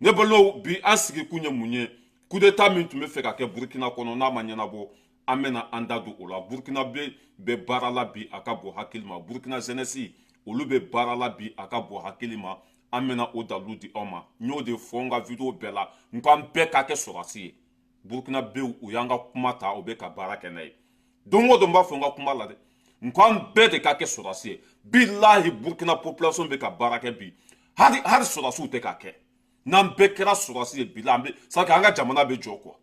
Ne balimaw, bi an sigi kun ye mun ye? Coup d'état min tun bɛ fɛ ka kɛ Burukina kɔnɔ, n'a ma ɲɛnabɔ, an bɛna an da don o la. Burukina bɛ baara la bi, a ka bɔ hakili ma. Burukina jeunesse, olu bɛ baara la bi, a ka bɔ hakili ma. An bɛna o dalilu di aw ma. N y'o de fɔ n ka vidéo bɛɛ la, n ko an bɛɛ ka kɛ sɔrɔdasi ye. Burukina bɛ, u y'an ka kuma ta, u bɛ ka baara kɛ n'a ye. Don o don n b'a fɔ n ka kuma la dɛ, n ko an bɛɛ de ka kɛ sɔrɔdasi ye. Bilahi, Burukina population bɛ ka baara kɛ bi, hali hali sɔrɔdasiw tɛ ka kɛ. N'an bɛɛ kɛra sɔrɔdasi ye bi la, an bɛ c'est an ka jamana bɛ jɔ quoi.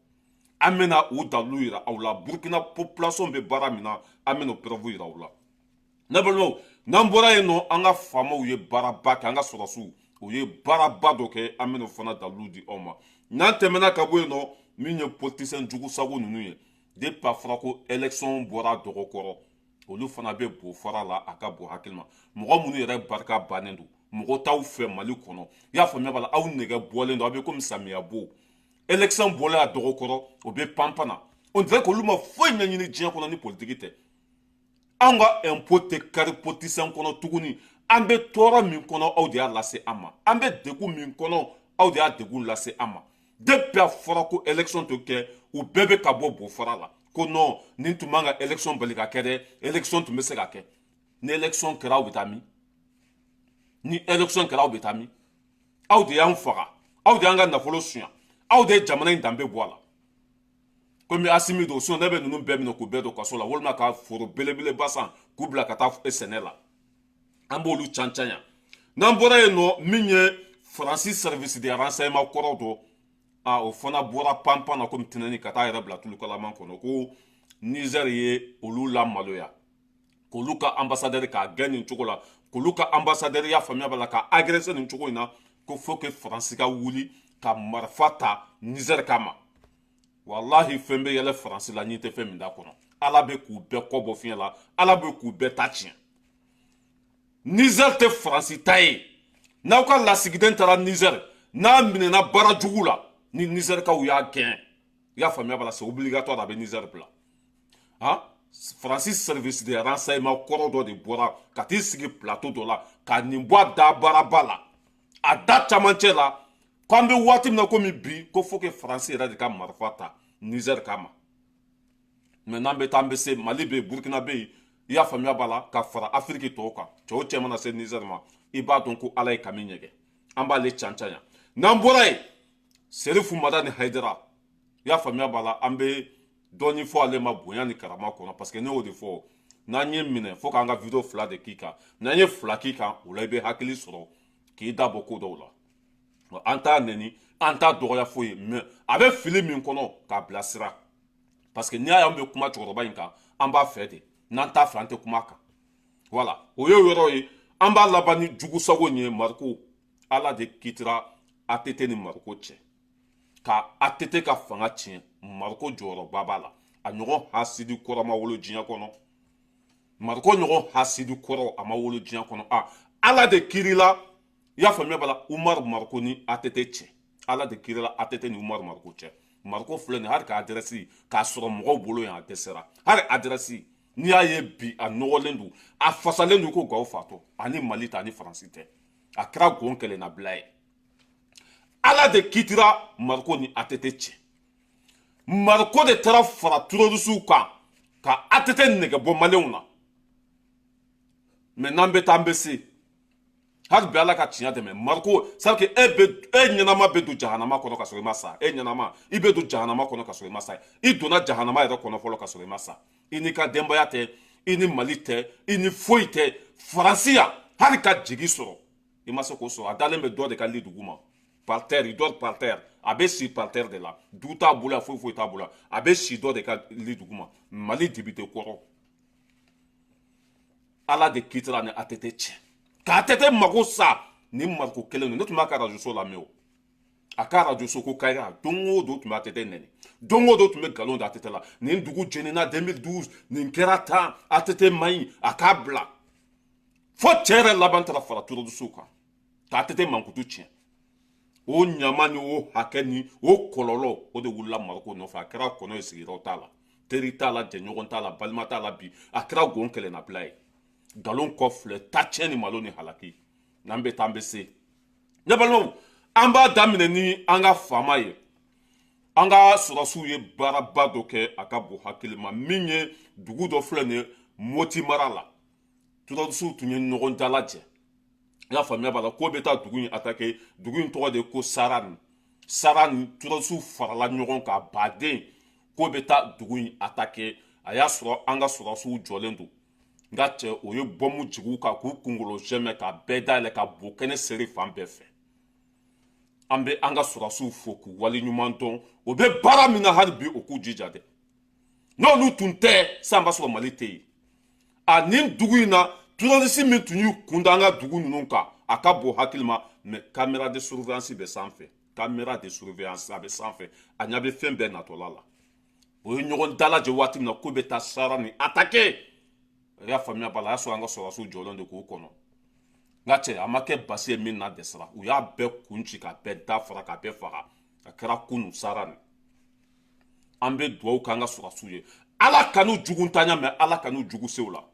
An bɛna o dalilu yira aw la. Burukina population bɛ baara min na, an bɛna o preuve yira aw la. Ne balimaw, n'an bɔra yen nɔ, an ka faamaw ye baaraba kɛ, an ka sɔrɔdasiw, u ye baaraba dɔ kɛ, an bɛna o fana dalilu di aw ma. N'an tɛmɛna ka bɔ yen nɔ, min ye politicien jugu sago ninnu ye, depuis a fɔra ko élection bɔra dɔgɔkɔrɔ, olu fana bɛ bo fara la, a ka bɔ hakili ma. Mɔgɔ minnu yɛrɛ barika bannen don, mɔgɔ t'aw fɛ Mali kɔnɔ, i y'a faamuya b'a la, aw nɛgɛ bɔlen don, aw bɛ komi samiya bo. Élection bɔlen a dɔgɔkɔrɔ, o bɛ panpan na, on dirait qu'olu ma foyi ɲɛɲini diɲɛ kɔnɔ ni politique tɛ. Anw ka impôt tɛ kari politicien kɔnɔ tuguni. An bɛ tɔɔrɔ min kɔnɔ, aw de y'a lase an ma. An bɛ degun min kɔnɔ, aw de y'a degun lase an ma. Depuis a fɔra ko élection tɛ kɛ, u bɛɛ bɛ ka bɔ bo fara la ko non, nin tun man ka élection bali ka kɛ dɛ, élection tun bɛ se ka kɛ. Ni élection kɛra, aw bɛ taa min? Ni élection kɛra, aw bɛ taa min? Aw de y'an faga, aw de y'an ka nafolo suɲa, aw de ye jamana in danbe bɔ a la. Komi Asimi don, sinon ne bɛ ninnu bɛɛ minɛ k'u bɛɛ don kaso la, walima ka foro belebeleba san k'u bila ka taa sɛnɛ la. An b'olu can can yan. N'an bɔra yen nɔ, min ye Faransi service de renseignement kɔrɔ dɔ, a o fana bɔra panpan na komi tɛnɛni ka taa yɛrɛ bila tulukalaman kɔnɔ, ko Niger ye olu lamaloya k'olu ka ambassadeur k'a gɛn nin cogo la, k'olu ka ambassadeur, ya faamuya b'a la, ka agressé nin cogo in na, ko faut que Faransi ka wuli ka marifa ta Niger kama. Walahi, fɛn bɛ yɛlɛ Faransi la n'i tɛ fɛn min da kɔnɔ. Ala bɛ k'u bɛɛ kɔ bɔ fiɲɛ la, Ala bɛ k'u bɛɛ ta tiɲɛ. Niger tɛ Faransi ta ye. N'aw ka lasigiden taara Niger, n'a minɛna baara jugu la, ni Nizɛrikaw y'a gɛn, i y'a faamuya b'a la, c'est obligatoire, a bɛ Niger bila. Han, Faransi service de renseignement kɔrɔ dɔ de bɔra ka t'i sigi plateau dɔ la ka nin bɔ a da baaraba la, a da camancɛ la, ko an bɛ waati min na komi bi, ko faut que Faransi yɛrɛ de ka marifa ta Niger kama. Mais n'an bɛ taa, an bɛ se. Mali bɛ yen, Burukina bɛ yen, i y'a faamuya b'a la, ka fara Afiriki tɔw kan. Cɛ o cɛ mana se Niger ma, i b'a dɔn ko Ala ye kami ɲɛgɛn. An b'ale can can yan. N'an bɔra yen, Serifu Madani Hayidara, i y'a faamuya b'a la, an bɛ dɔɔni fɔ ale ma bonya ni karama kɔnɔ, parce que ne y'o de fɔ, n'an ye minɛ fo k'an ka vidéo fila de k'i kan. N'an ye fila k'i kan, o la i bɛ hakili sɔrɔ k'i da bɔ ko dɔw la. An t'a nɛni, an t'a dɔgɔya foyi ye, mais a bɛ fili min kɔnɔ, k'a bilasira, parce que n'i y'a ye an bɛ kuma cɛkɔrɔba in kan, an b'a fɛ de. N'an t'a fɛ, an tɛ kuma a kan. Voilà, o ye o yɔrɔ ye. An b'a laban ni jugusago ye. Mariko, Ala de kitira ATT ni Mariko cɛ ka ATT ka fanga tiɲɛ. Mariko jɔyɔrɔba b'a la. A ɲɔgɔn hasidi kɔrɔ ma wolo diɲɛ kɔnɔ. Mariko ɲɔgɔn hasidi kɔrɔ, a ma wolo diɲɛ kɔnɔ. A Ala de kirila, i y'a faamuya b'a la, Umaru Mariko ni ATT cɛ. Ala de kirila ATT ni Umaru Mariko cɛ. Mariko filɛ nin, hali ka adresse k'a sɔrɔ mɔgɔw bolo yan, a dɛsɛra. Hali adresse, n'i y'a ye bi, a nɔgɔlen don, a fasalen don ko gawo fatɔ. Ani Mali tɛ, ani Faransi tɛ, a kɛra gon kɛlɛnabila ye. Ala de kitira Mariko ni ATT cɛ. Mariko de taara fara terroristew kan ka ATT nɛgɛ bɔ maliyɛnw na. Mais n'an bɛ taa, an bɛ se. Hali bi, Ala ka tiɲɛ dɛmɛ Mariko. C'est que e bɛ, e ɲɛnama bɛ don jahanama kɔnɔ ka sɔrɔ i ma sa. E ɲɛnama, i bɛ don jahanama kɔnɔ ka sɔrɔ i ma sa. I donna jahanama yɛrɛ kɔnɔ fɔlɔ ka sɔrɔ i ma sa. I n'i ka denbaya tɛ, i ni Mali tɛ, i ni foyi tɛ. Faransi yan, hali ka jigi sɔrɔ, i ma se k'o sɔrɔ. A dalen bɛ dɔ de ka lit dugu ma, par terre, il dort par terre. A bɛ si par terre de la. Du t'a bolo yan, foyi foyi t'a bolo. A bɛ si dɔ de ka lit dugu ma. Mali député kɔrɔ, Ala de kitira ni ATT cɛ k'a ATT mago sa ni Mariko kelen don. Ne tun b'a ka radio so lamɛn o, a ka radio so ko Kayira. Don o don tun bɛ ATT nɛni, don o don tun bɛ nkalon da ATT la. Nin dugu jenina 2012, nin kɛra tan, ATT man ɲi, a k'a bila. Fo cɛ yɛrɛ laban taara fara terroristew kan ka ATT mankutu tiɲɛ. O ɲama ni o hakɛ ni o kɔlɔlɔ, o de wulila Mariko nɔfɛ. A kɛra kɔnɔ ye, sigiyɔrɔ t'a la, teri t'a la, jɛɲɔgɔn t'a la, balima t'a la. Bi a kɛra gon kɛlɛnabila ye, nkalon kɔ filɛ, ta tiɲɛ ni malo ni halaki. N'an bɛ taa, an bɛ se. Ne balimaw, An b'a daminɛ ni an ka faama ye. An ka sɔrɔdasiw ye baaraba dɔ kɛ, a ka bon hakili ma. Min ye dugu dɔ filɛ nin ye Moti mara la, terroristew tun ye ɲɔgɔn dalajɛ, i y'a faamuya b'a la, k'o bɛ taa dugu in attaquer. Dugu in tɔgɔ de ko Sarani. Sarani, terroristew farala ɲɔgɔn kan baden k'o bɛ taa dugu in attaquer. A y'a sɔrɔ an ka sɔrɔdasiw jɔlen don. N ka cɛ, o ye bɔnmu jigin u kan k'u kunkolo zɛmɛ, ka bɛɛ dayɛlɛ, ka bo kɛnɛ seri fan bɛɛ fɛ. An bɛ an ka sɔrɔdasiw fo k'u waleɲuman dɔn. O bɛ baara min na hali bi, o k'u jija dɛ. N'olu tun tɛ sisan, b'a sɔrɔ Mali tɛ yen. A nin dugu in na, terroriste min tun y'u kun da an ka dugu ninnu kan, a ka bon hakili ma, mais caméra de surveillance bɛ sanfɛ. Caméra de surveillance, a bɛ sanfɛ, a ɲɛ bɛ fɛn bɛɛ natɔla la. O ye ɲɔgɔn dalajɛ waati min na k'o bɛ taa Sara ni attaquer, i y'a faamuya b'a la, a y'a sɔrɔ an ka sɔrɔdasiw jɔlen don k'u kɔnɔ. N ka cɛ, a ma kɛ basi ye min na dɛsɛra. U y'a bɛɛ kun ci, k'a bɛɛ da fara, k'a bɛɛ faga. A kɛra kunu Sara nin. An bɛ dugawu k'an ka sɔrɔdasiw ye. Ala kan'u jugu ntanya mɛ, Ala kan'u jugu sew la.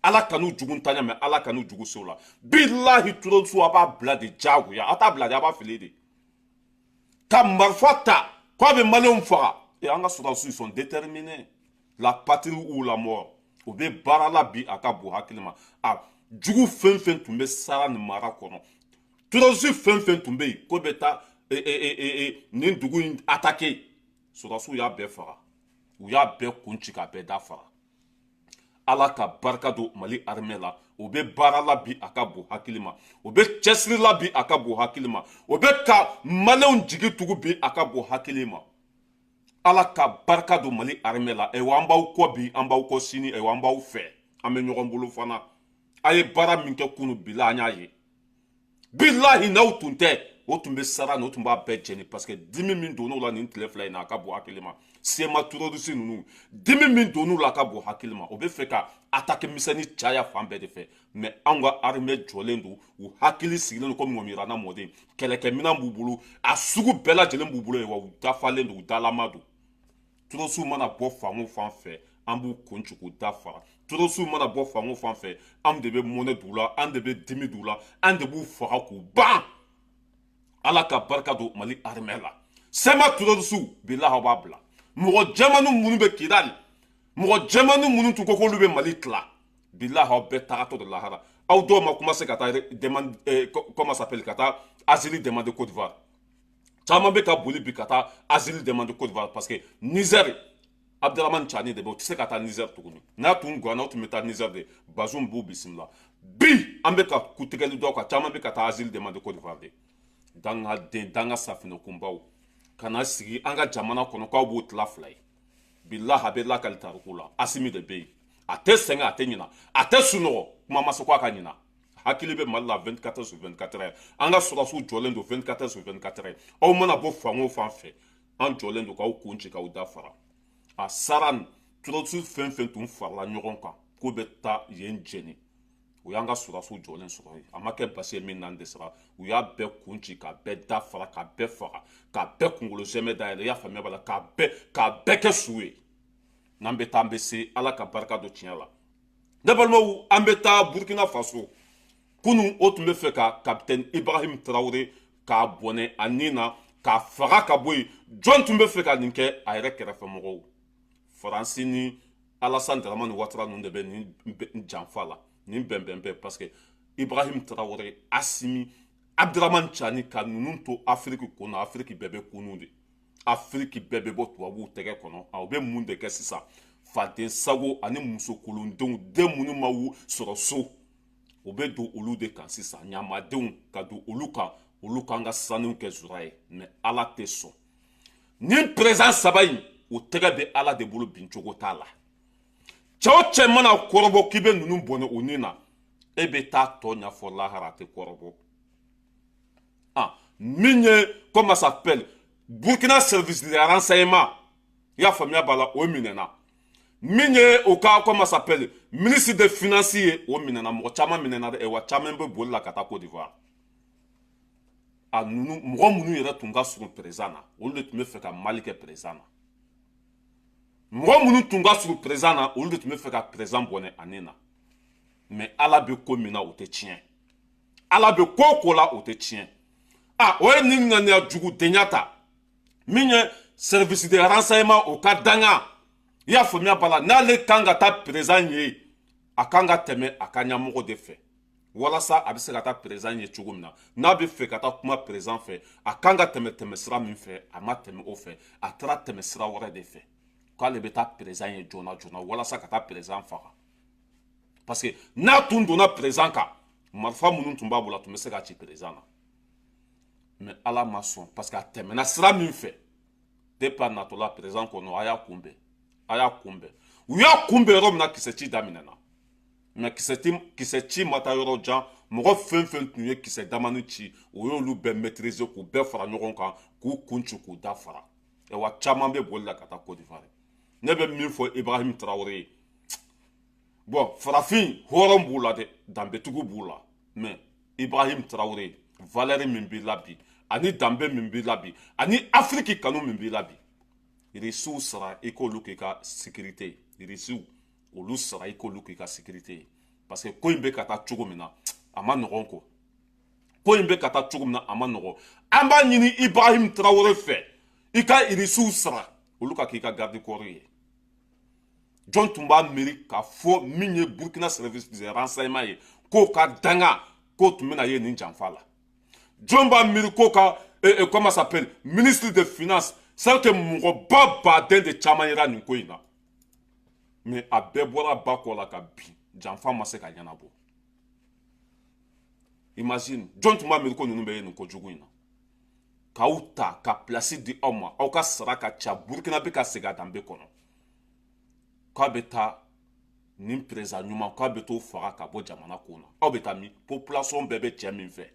Ala kan'u jugu ntanya mɛ, Ala kan'u jugu sew la. Bilahi, terroristew, a b'a bila de diyagoya. A t'a bila de, a b'a fili de ka marifa ta k'a bɛ maliyɛnw faga. Et an ka sɔrɔdasiw sont déterminés, la patrie ou la mort. O bɛ baara la bi, a ka bon hakili ma. A jugu fɛn fɛn tun bɛ Sara nin mara kɔnɔ, terroriste fɛn fɛn tun bɛ yen k'o bɛ taa nin dugu in attaquer, sɔrɔdasiw y'a bɛɛ faga. U y'a bɛɛ kun ci, k'a bɛɛ da faga. Ala ka barika don Mali armée la. O bɛ baara la bi, a ka bon hakili ma. O bɛ cɛsiri la bi, a ka bon hakili ma. O bɛ ka maliyɛnw jigi tugu bi, a ka bon hakili ma. Ala ka barika don Mali armée la. Ayiwa, an b'aw kɔ bi, an b'aw kɔ sini. Ayiwa, an b'aw fɛ, an bɛ ɲɔgɔn bolo fana. A ye baara min kɛ kunu, bila an y'a ye. Bilahi, n'aw tun tɛ, o tun bɛ sara nin, o tun b'a bɛɛ jɛni, parce que dimi min donn'u la nin tile 2 in na, a ka bon hakili ma. CMA terroriste ninnu, dimi min donn'u la, a ka bon hakili ma. O bɛ fɛ ka attaque misɛnnin caya fan bɛɛ de fɛ, mais anw ka armée jɔlen don, u hakili sigilen don komi ŋɔmiyirana mɔden. Kɛlɛkɛminɛn b'u bolo, a sugu bɛɛ lajɛlen b'u bolo yen, wa u dafalen don, u dalama don. Terroristew mana bɔ fan o fan fɛ, an b'u kun ci k'u da fara. Terroristew mana bɔ fan o fan fɛ, anw de bɛ mɔnɛ d'u la, an de bɛ dimi d'u la, an de b'u faga k'u ban. Ala ka barika don Mali armée la. CMA terroristew, bilahi, aw b'a bila. Mɔgɔ jɛmanin minnu bɛ Kidali, mɔgɔ jɛmanin minnu tun ko k'olu bɛ Mali tila, bilahi, aw bɛɛ tagatɔ de lahara. Aw dɔw ma commencé ka taa demande, comment s'appelle, ka taa asile demander Côte d'Ivoire. Caman bɛ ka boli bi ka taa asile demander Côte d'Ivoire, parce que Niger, Abdramane Tiani de bɛ, o tɛ se ka taa Niger tuguni. N'a tun ganna, o tun bɛ taa Niger de. Bazoum b'u bisimila bi. An bɛ ka kutigɛli dɔw kan, caman bɛ ka taa asile demander Côte d'Ivoire de. Dangaden, danga safinɛ kunbaw kana sigi an ka jamana kɔnɔ k'aw b'o tila fila ye. Bilahi, a bɛ lakali tariku la. Asimi de bɛ yen, a tɛ sɛgɛn, a tɛ ɲina, a tɛ sunɔgɔ, kuma ma se ko a ka ɲina. Hakili bɛ Mali la 24 sur 24 heures. An ka sɔrɔdasiw jɔlen don 24 sur 24 heures. Aw mana bɔ fan o fan fɛ, an jɔlen don k'aw kun ci, k'aw da fara. A sara nin, terroriste fɛn fɛn tun farala ɲɔgɔn kan k'o bɛ taa yen jɛni, o y'an ka sɔrɔdasiw jɔlen sɔrɔ yen. A ma kɛ basi ye min n'an dɛsɛra. U y'a bɛɛ kun ci, k'a bɛɛ da fara, k'a bɛɛ faga, k'a bɛɛ kunkolo zɛmɛ dayɛlɛ, i y'a faamuya b'a la, k'a bɛɛ kɛ su ye. N'an bɛ taa, an bɛ se. Ala ka barika don tiɲɛ la. Ne balimaw, an bɛ taa Burukina Faso. Kunun, o tun bɛ fɛ ka capitaine Ibrahim Traoré k'a bɔnɛ a nin na, k'a faga ka bɔ yen. Jɔn tun bɛ fɛ ka nin kɛ? A yɛrɛ kɛrɛfɛmɔgɔw, Faransi ni Alassane Dramane Ouattara ninnu de bɛ nin janfa la, nin bɛnbɛn bɛɛ, parce que Ibrahim Traoré, Assimi, Abdramane Tiani, ka ninnu to Afiriki kɔnɔ, Afiriki bɛɛ bɛ kunu de, Afiriki bɛɛ bɛ bɔ tubabuw tɛgɛ kɔnɔ. U bɛ mun de kɛ sisan? Faden sago ani musokolondenw, den minnu ma sɔrɔ so, o bɛ don olu de kan sisan. Ɲamadenw ka don olu kan, olu k'an ka sanu kɛ zura ye. Mais Ala tɛ sɔn. Nin président saba in, o tɛgɛ bɛ Ala de bolo, bin cogo t'a la. Cɛ o cɛ mana kɔrɔbɔ k'i bɛ ninnu bɔnɛ o nin na, e bɛ taa tɔ ɲɛfɔ lahara, a tɛ kɔrɔbɔ. Ah, min ye, comment s'appelle, Burkina service de renseignement, i y'a faamuya b'a la, o minɛna. Min ye o ka, comment s'appelle, ministre de finance ye, o minɛna. Mɔgɔ caman minɛna dɛ. Wa caman bɛ boli la ka taa Côte d'Ivoire. A ninnu, mɔgɔ minnu yɛrɛ tun ka surun président na, olu de tun bɛ fɛ ka Mali kɛ président na. Mɔgɔ minnu tun ka surun président na, olu de tun bɛ fɛ ka président bɔnɛ a nin na. Mais Ala bɛ ko min na, o tɛ tiɲɛ. Ala bɛ ko o ko la, o tɛ tiɲɛ. A o ye nin ŋaniya jugudenya ta min ye service de renseignement o ka danga, i y'a faamuya b'a la, n'ale kan ka taa président ye, a kan ka tɛmɛ a ka ɲɛmɔgɔ de fɛ walasa a bɛ se ka taa président ye cogo min na. N'a bɛ fɛ ka taa kuma président fɛ, a kan ka tɛmɛ sira min fɛ, a ma tɛmɛ o fɛ, a taara tɛmɛ sira wɛrɛ de fɛ k'ale bɛ taa président ye joona joona walasa ka taa président faga, parce que n'a tun donna président kan, marifa minnu tun b'a bolo, a tun bɛ se ka ci président na. Mais Ala ma sɔn, parce que a tɛmɛna sira min fɛ, depuis a natɔla président kɔnɔ, a y'a kunbɛn, a y'a kunbɛn. U y'a kunbɛn yɔrɔ min na, kisɛ ci daminɛna. Mais kisɛ ci ma taa yɔrɔ jan. Mɔgɔ fɛn fɛn tun ye kisɛ damani ci, o y'olu bɛɛ maîtriser, k'u bɛɛ fara ɲɔgɔn kan, k'u kun ci, k'u da fara. Wa caman bɛ boli la ka taa Côte d'Ivoire. Ne bɛ min fɔ Ibrahim Traoré ye, bon, farafin hɔrɔn b'u la dɛ, danbetigiw b'u la, mais Ibrahim Traoré, valeur min b'i la bi, ani danbe min b'i la bi, ani Afiriki kanu min b'i la bi, Irisiw sara i k'olu k'i ka sécurité ye. Irisiw olu sara i k'olu k'i ka sécurité ye, parce que ko in bɛ ka taa cogo min na, a ma nɔgɔn. Ko in bɛ ka taa cogo min na, a ma nɔgɔn. An b'a ɲini Ibrahim Traoré fɛ, i ka Irisiw sara, olu ka k'i ka garde corps ye. Jɔn tun b'a miiri k'a fɔ min ye Burkina service de renseignement ye, k'o ka danga k'o tun bɛna ye nin janfa la? Jɔn b'a miiri k'o ka comment s'appelle, ministre de finance? C'est que mɔgɔba baden de caman yera nin ko in na, mais a bɛɛ bɔra ba kɔ la ka bin, janfa ma se ka ɲɛnabɔ. Imagine, jɔn tun b'a miiri ko ninnu bɛ ye nin kojugu in na, k'aw ta ka place di aw ma, aw ka sara ka ca, Burukina bɛ ka segin a danbe kɔnɔ, k'a bɛ taa nin président ɲuman, k'a bɛ t'o faga ka bɔ jamana kun na? Aw bɛ taa min? Population bɛɛ bɛ cɛ min fɛ,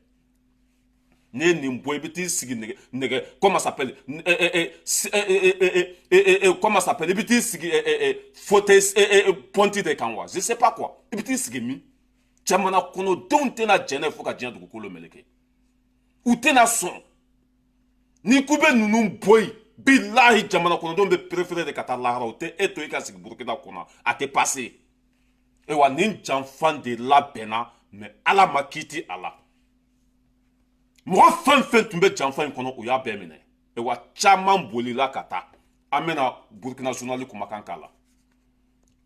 n'i ye nin bɔ, i bɛ t'i sigi nɛgɛ nɛgɛ, comment s'appelle, comment s'appelle, i bɛ t'i sigi fauteuil pointe de kan wa, je sais pas quoi. I bɛ t'i sigi min? Jamana kɔnɔdenw tɛna jɛn n'a ye fo ka diɲɛ dugukolo meleke. U tɛna sɔn. N'i ko bɛ ninnu bɔ yen, bilahi, jamana kɔnɔdenw bɛ préféré de ka taa lahara, o tɛ e to i ka sigi Burukina kɔnɔ, a tɛ passer. Ayiwa, nin janfan de labɛnna, mais Ala ma kiiti a la. Mɔgɔ fɛn fɛn tun bɛ janfa in kɔnɔ, u y'a bɛɛ minɛ wa caman bolila ka taa. An bɛna Burukina journal kumakan k'a la,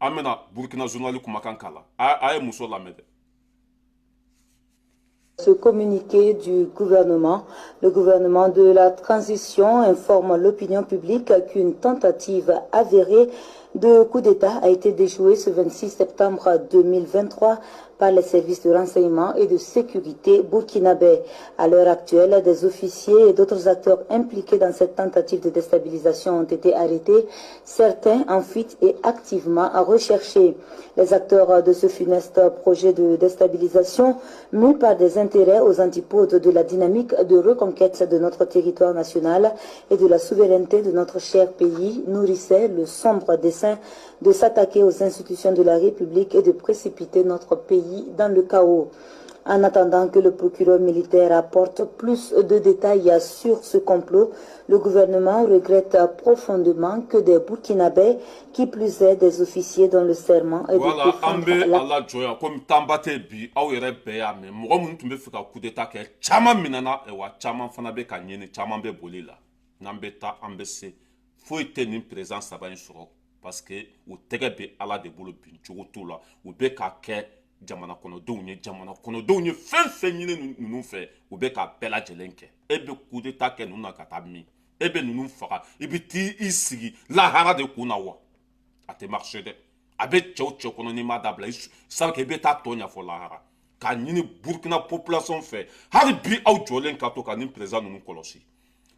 an bɛna Burukina journal kumakan k'a la. A ye muso lamɛn dɛ. Ce communiqué du gouvernement, le gouvernement de la transition informe l'opinion publique qu'une tentative avérée de coup d'État a été déjouée ce 26 septembre 2023 par les services de renseignement et de sécurité burkinabé. À l'heure actuelle, des officiers et d'autres acteurs impliqués dans cette tentative de déstabilisation ont été arrêtés, certains en fuite et activement recherchés. Les acteurs de ce funeste projet de déstabilisation, mus par des intérêts aux antipodes de la dynamique de reconquête de notre territoire national et de la souveraineté de notre cher pays, nourrissaient le sombre dessein de s'attaquer aux institutions de la République et de précipiter notre pays dans le chaos. En attendant que le procureur militaire apporte plus de détails sur ce complot, le gouvernement regrette profondément que des Burkinabés, qui plus est des officiers dont le serment est de Voilà, an défendre bɛ la ala jɔ yan komi tanba tɛ bi. Aw yɛrɛ bɛɛ y'a mɛn, mɔgɔ minnu tun bɛ fɛ ka coup d'état kɛ, caman minɛna wa caman fana bɛ ka ɲini, caman bɛ boli la. N'an bɛ taa, an bɛ se, foyi tɛ nin président saba in sɔrɔ, parce que u tɛgɛ bɛ Ala de bolo, bin cogo t'u la. U bɛ ka kɛ jamana kɔnɔdenw ye, jamana kɔnɔdenw ye fɛn fɛn ɲini ninnu fɛ, u bɛ k'a bɛɛ lajɛlen kɛ. E bɛ coup d'état kɛ ninnu na ka taa min? E bɛ ninnu faga, i bɛ t'i sigi lahara de kun na wa? A tɛ marcher dɛ. A bɛ cɛw cɛ kɔnɔ, n'i m'a dabila, sabu i bɛ taa tɔ ɲɛfɔ lahara. K'a ɲini Burukina population fɛ, hali bi aw jɔlen ka to ka nin président ninnu kɔlɔsi.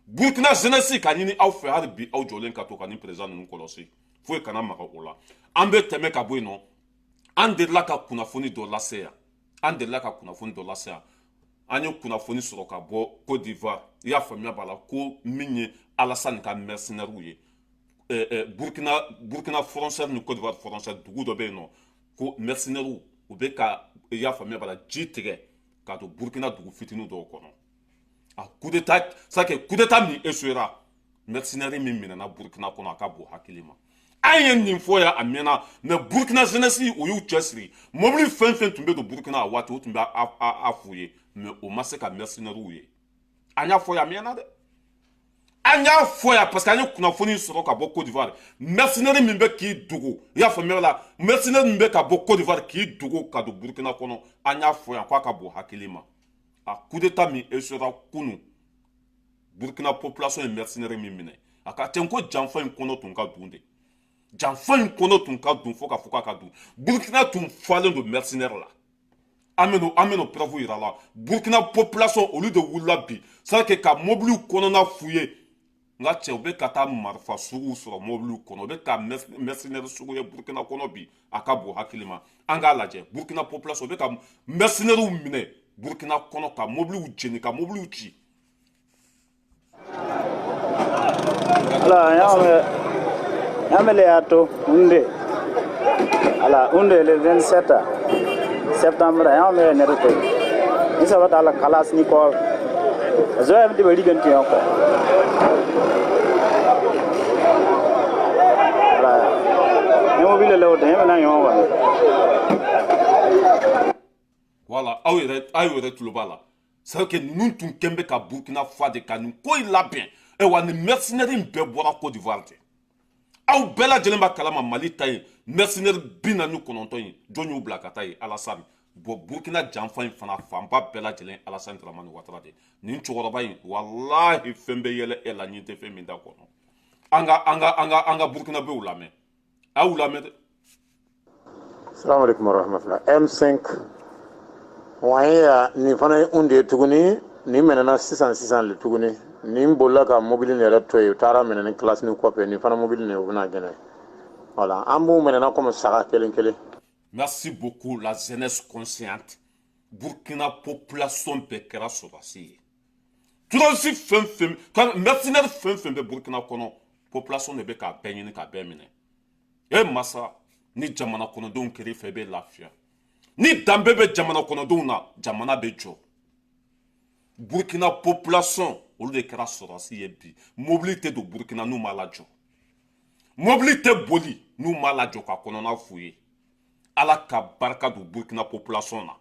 Burukina jeunesse, ka ɲini aw fɛ, hali bi aw jɔlen ka to ka nin président ninnu kɔlɔsi, foyi kana maga o la. An bɛ tɛmɛ ka bɔ yen nɔ. An delila ka kunnafoni dɔ lase yan, an delila ka kunnafoni dɔ lase yan. An ye kunnafoni sɔrɔ ka bɔ Côte d'Ivoire, i y'a faamuya b'a la, ko min ye Alassane ka mercenaires ye, Burkina frontière ni Côte d'Ivoire frontière, dugu dɔ bɛ yen nɔ, ko mercenaires u bɛ ka, i y'a faamuya b'a la, ji tigɛ ka don Burkina dugu fitinin dɔw kɔnɔ. A coup d'état, c'est que coup d'état min échouera, mercenaires min minɛna Burkina kɔnɔ, a ka bon hakili ma. An ye nin fɔ yan a mɛnna, mais Burkina jeunesse o y'u cɛsiri. Mobili fɛn fɛn tun bɛ don Burkina a waati, o tun bɛ a f'u ye, mais o ma se ka mercenaires ye. An y'a fɔ yan a mɛnna dɛ. An y'a fɔ yan parce que an ye kunnafoni sɔrɔ ka bɔ Côte d'Ivoire. Mercenaire min bɛ k'i dogo, i y'a faamuya la, mercenaire min bɛ ka bɔ Côte d'Ivoire k'i dogo ka don Burkina kɔnɔ, an y'a fɔ yan k'a ka bon hakili ma. A coup d'état min échouera kunun, Burkina population ye mercenaire min minɛ, a ka cɛn ko janfa in kɔnɔ tun ka dun de. Janfa in kɔnɔ tun ka dun fo ka fɔ k'a ka dun. Burkina tun falen don mercenaire la. An bɛn'o preuve yira la. Burkina population olu de wulila bi, c'est à dire que ka mobiliw kɔnɔna f'u ye. N ka cɛ, u bɛ ka taa marifa suguw sɔrɔ mobiliw kɔnɔ, u bɛ ka mercenaire sugu ye Burkina kɔnɔ bi, a ka bon hakili ma. An k'a lajɛ, Burkina population u bɛ ka mercenaires minɛ Burkina kɔnɔ, ka mobiliw jeni, ka mobiliw ci. Ala yamele yato unde ala unde le 27 septembre yamele nerto ni sabata ala kalas ni ko zo am de bari ganti ko ala ne mobile le wote na yo wa. Voilà, aw yɛrɛ tulo b'a la. C'est vrai que ninnu tun kɛn bɛ ka Burkina fa de ka nin ko in labɛn. Ayiwa, nin mercenaire in bɛɛ bɔra Côte d'Ivoire de. Aw bɛɛ lajɛlen b'a kalama Mali ta ye mercenaire 49 in, jɔn y'u bila ka taa yen? Alassane. Bon, Burkina janfa in fana fanba bɛɛ lajɛlen Alassane Dramane Ouattara de. Nin cɛkɔrɔba in, walahi fɛn bɛ yɛlɛ e la, nin tɛ fɛn min da kɔnɔ. An ka Burkinabéw lamɛn. A y'u lamɛn dɛ. Salamu alaikum warahmatullahi. M5 wa nin fana ye un de ye tuguni, nin minɛna sisan sisan le tuguni. Nin bolila ka mobili nin yɛrɛ to yen, u taara minɛ ni kilasi ni kɔfɛ, nin fana mobili nin u bɛna gɛnɛ. Voilà, an b'u minɛna comme saga kelen kelen. Merci beaucoup la jeunesse consciente. Burkina population bɛɛ kɛra sɔrɔdasi ye. Terroriste fɛn fɛn, mercenaire fɛn fɛn bɛ Burkina kɔnɔ, population de bɛ k'a bɛɛ ɲini k'a bɛɛ minɛ. E masa, ni jamana kɔnɔdenw kɛr'i fɛ, i bɛ lafiya. Ni danbe bɛ jamana kɔnɔdenw na, jamana bɛ jɔ. Burkina population olu de kɛra sɔrɔdasi ye bi. Mobili tɛ don Burkina n'u m'a lajɔ. Mobili tɛ boli n'u m'a lajɔ ka kɔnɔna f'u ye. Ala ka barika don Burkina population na.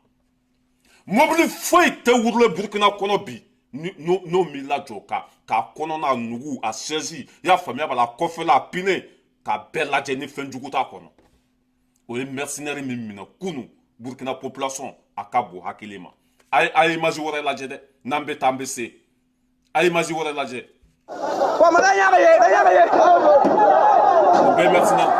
Mobili foyi tɛ wurule Burkina kɔnɔ bi n'o m'i lajɔ k'a kɔnɔna nugu, a siège, i y'a faamuya b'a la, a kɔfɛla, a pneu, k'a bɛɛ lajɛ ni fɛn jugu t'a kɔnɔ. O ye mercenaire min minɛ kunun, Burkina population a ka bon hakili ma. A ye image wɛrɛ lajɛ dɛ, n'an bɛ taa an bɛ se. A ye image wɛrɛ lajɛ. O bɛɛ mercenaire.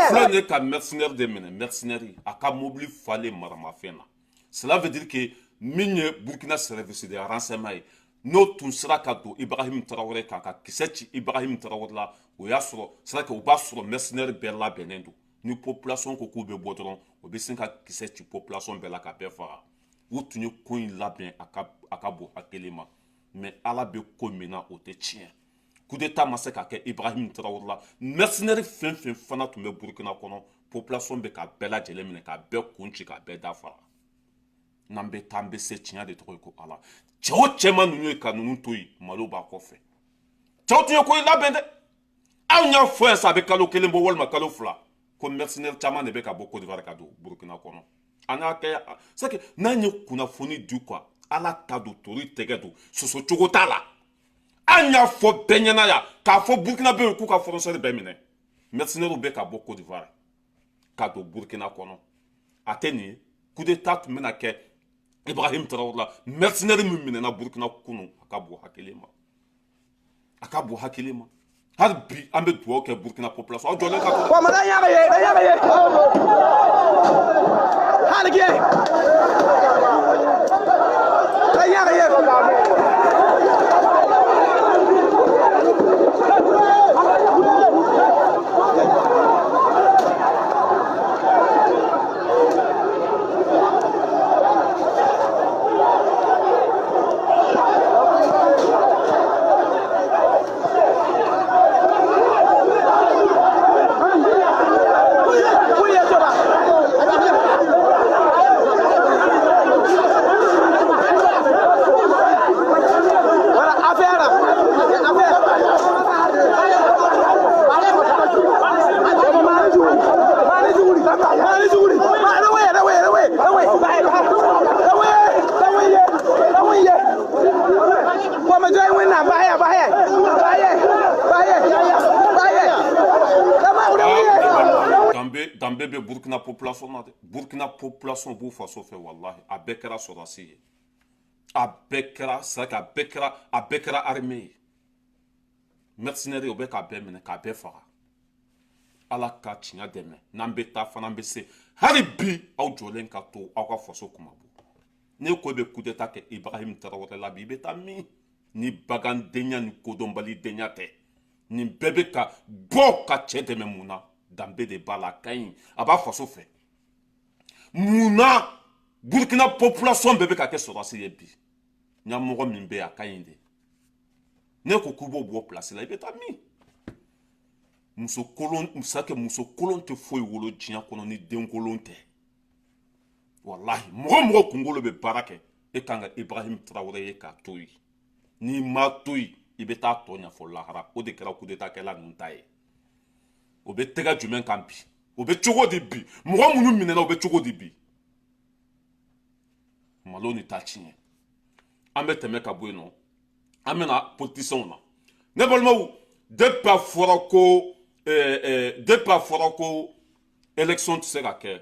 Filɛ nin ka mercenaire de minɛ, mercenaire a ka mobili falen maramafɛn na. Cela veut dire que min ye Burkina service de renseignement ye, n'o tun sera ka don Ibrahim Traoré kan ka kisɛ ci Ibrahim Traoré la, o y'a sɔrɔ c'est à dire que o b'a sɔrɔ mercenaire bɛɛ labɛnnen don. Ni population ko k'u bɛ bɔ dɔrɔn, o bɛ sin ka kisɛ ci population bɛɛ la ka bɛɛ faga. U tun ye ko in labɛn a ka bon hakili ma, mais Ala bɛ ko min na o tɛ tiɲɛ. Coup d'état ma se ka kɛ Ibrahim Traoré la. Mercenaire fɛn fɛn fana tun bɛ Burkina kɔnɔ, population bɛ ka bɛɛ lajɛlen minɛ, k'a bɛɛ kun ci, k'a bɛɛ dafa. N'an bɛ taa an bɛ se, tiɲɛ de tɔgɔ ye ko Ala. Cɛ o cɛ ma ninnu ye ka ninnu to yen, malo b'a kɔfɛ. Cɛw tun ye ko in labɛn dɛ. Anw y'a fɔ yan sa, a bɛ kalo 1 bɔ walima kalo 2, ko mercenaire caman de bɛ ka bɔ Côte d'Ivoire ka don Burkina kɔnɔ. An y'a kɛ, c'est que n'an ye kunnafoni di quoi, Ala ta don, tori tɛgɛ don, soso cogo t'a la. An y'a fɔ bɛɛ ɲɛna yan k'a fɔ Burkina bɛ yen k'u ka frontière bɛɛ minɛ. Mercenaires bɛ ka bɔ Côte d'Ivoire ka don Burkina kɔnɔ. A tɛ nin ye, coup d'état tun bɛna kɛ Ibrahim Traoré la. Mercenaire min minɛna Burkina kunun, a ka bon hakili ma. A ka bon hakili ma. Hali bi an bɛ dugawu kɛ Burkina population aw jɔlen ka to. Danbe bɛ Burkina population na dɛ. Burkina population b'u faso fɛ, walahi a bɛɛ kɛra sɔrɔdasi ye, a bɛɛ kɛra c'est à dire a bɛɛ kɛra armée ye, mercenaires o bɛ k'a bɛɛ minɛ k'a bɛɛ faga. Ala ka tiɲɛ dɛmɛ, n'an bɛ taa fana an bɛ se. Hali bi aw jɔlen ka to aw ka faso kuma bɔ. Ne ko i bɛ coup d'état kɛ Ibrahim Traoré la bi, i bɛ taa min? Ni bagandenya ni kodɔnbalidenya tɛ, nin bɛɛ bɛ ka bɔ ka cɛ dɛmɛ mun na? Danbe de b'a la, a ka ɲi, a b'a faso fɛ. Mun na Burkina population bɛɛ bɛ ka kɛ sɔrɔdasi ye bi? Ɲɛmɔgɔ min bɛ yen, a ka ɲi de. Ne ko k'i b'o bɔ place la, i bɛ taa min? Muso kolon, c'est muso kolon tɛ foyi wolo diɲɛ kɔnɔ ni den kolon tɛ. Walahi mɔgɔ mɔgɔ kunkolo bɛ baara kɛ, e kan ka Ibrahim Traoré ye k'a to yen. N'i ma to yen, i bɛ taa tɔ ɲɛfɔ lahara. O de kɛra coup d'état kɛla ninnu ta ye. O bɛ tɛgɛ jumɛn kan bi? O bɛ cogo di bi? Mɔgɔ minnu minɛna, o bɛ cogo di bi? Malo ni ta tiɲɛ. An bɛ tɛmɛ ka bɔ yen nɔ, an bɛna politicienw na. Ne balimaw, depuis a fɔra ko élection tɛ se ka kɛ,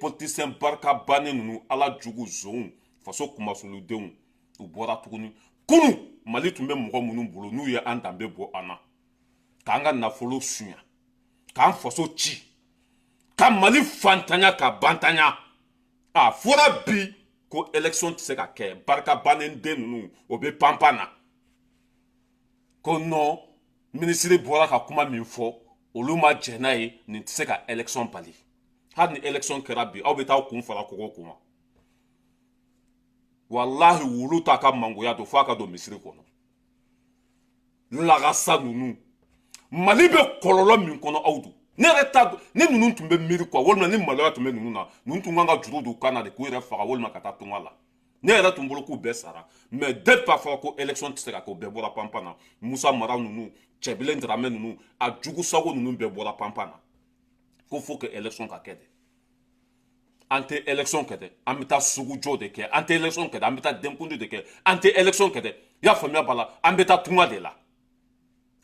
politicien barika bannen ninnu, ala jugu zonw, faso kumasuludenw, u bɔra tuguni. Kunun Mali tun bɛ mɔgɔ minnu bolo, n'u ye an danbe bɔ an na, k'an ka nafolo suɲa, k'an faso ci, ka Mali fantanya, ka bantanya, a fɔra bi ko élection tɛ se ka kɛ. Barika bannen den ninnu, o bɛ panpan na ko non, minisiri bɔra ka kuma min fɔ, olu ma jɛn n'a ye, nin tɛ se ka élection bali. Hali ni élection kɛra bi, aw bɛ taa kun fara kɔgɔ kun ma. Walahi wulu t'a ka mangoya don f'a ka don misiri kɔnɔ. Lagasa ninnu, Mali bɛ kɔlɔlɔ min kɔnɔ, aw don. Ne yɛrɛ t'a dɔn ni ninnu tun bɛ miiri quoi, walima ni maloya tun bɛ ninnu na. Ninnu tun kan ka juru don kan na de k'u yɛrɛ faga, walima ka taa tunga la. Ne yɛrɛ tun bolo k'u bɛɛ sara, mais depuis a fɔra ko élection tɛ se ka kɛ, o bɛɛ bɔra panpan na. Musa Mara ninnu, Cɛbilen Dramɛ ninnu, a jugu sago ninnu bɛɛ bɔra panpan na ko faut que élection ka kɛ dɛ. An tɛ élection kɛ dɛ, an bɛ taa sugujɔ de kɛ. An tɛ élection kɛ dɛ, an bɛ taa denkundi de kɛ. An tɛ élection kɛ dɛ, i y'a faamuya b'a la, an bɛ taa tunga de la.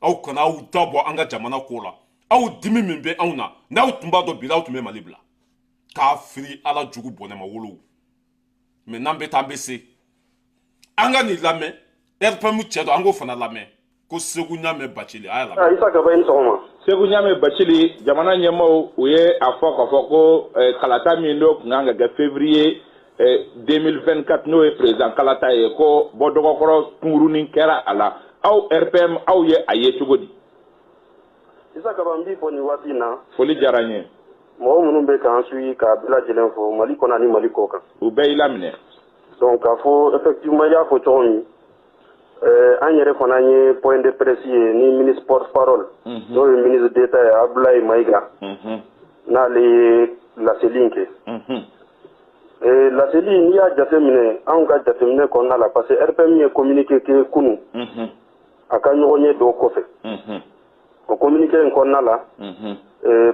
Aw kana aw da bɔ an ka jamana ko la. Aw dimi min bɛ anw na, n'aw tun b'a dɔn bi, aw tun bɛ Mali bila k'a firi ala jugu bɔnɛma wolow. Mais n'an bɛ taa, an bɛ se. An ka nin lamɛn, RPM cɛ dɔ, an k'o fana lamɛn ko Segu Ɲamɛ Bacili, a y'a lamɛn. Isa Kaba, i ni sɔgɔma. Segu Ɲamɛ Bacili, jamana ɲɛmaaw u ye a fɔ k'a fɔ ko kalata min n'o tun kan ka kɛ février 2024, n'o ye président kalata ye, ko bɔ dɔgɔkɔrɔ kunkurunin kɛra a la. Aw RPM, aw ye a ye cogo di? Isa Kaba, n b'i fɔ nin waati in na. Foli diyara n ye. Mɔgɔ minnu bɛ k'an suivi, k'a bɛɛ lajɛlen fɔ Mali kɔnɔ ani Mali kɔ kan. U bɛɛ y'i laminɛ. Donc k'a fɔ effectivement, i y'a fɔ cogo min, an yɛrɛ fana ye point de presse ye ni ministre porte parole, n'o ye ministre d'État ye, Abdoulaye Maïga, n'ale ye laseli in kɛ. Laseli, n'i y'a jateminɛ, anw ka jateminɛ kɔnɔna la, parce que RPM ye communiqué kɛ kunun a ka ɲɔgɔn ye dɔw kɔfɛ. O communiqué in kɔnɔna la,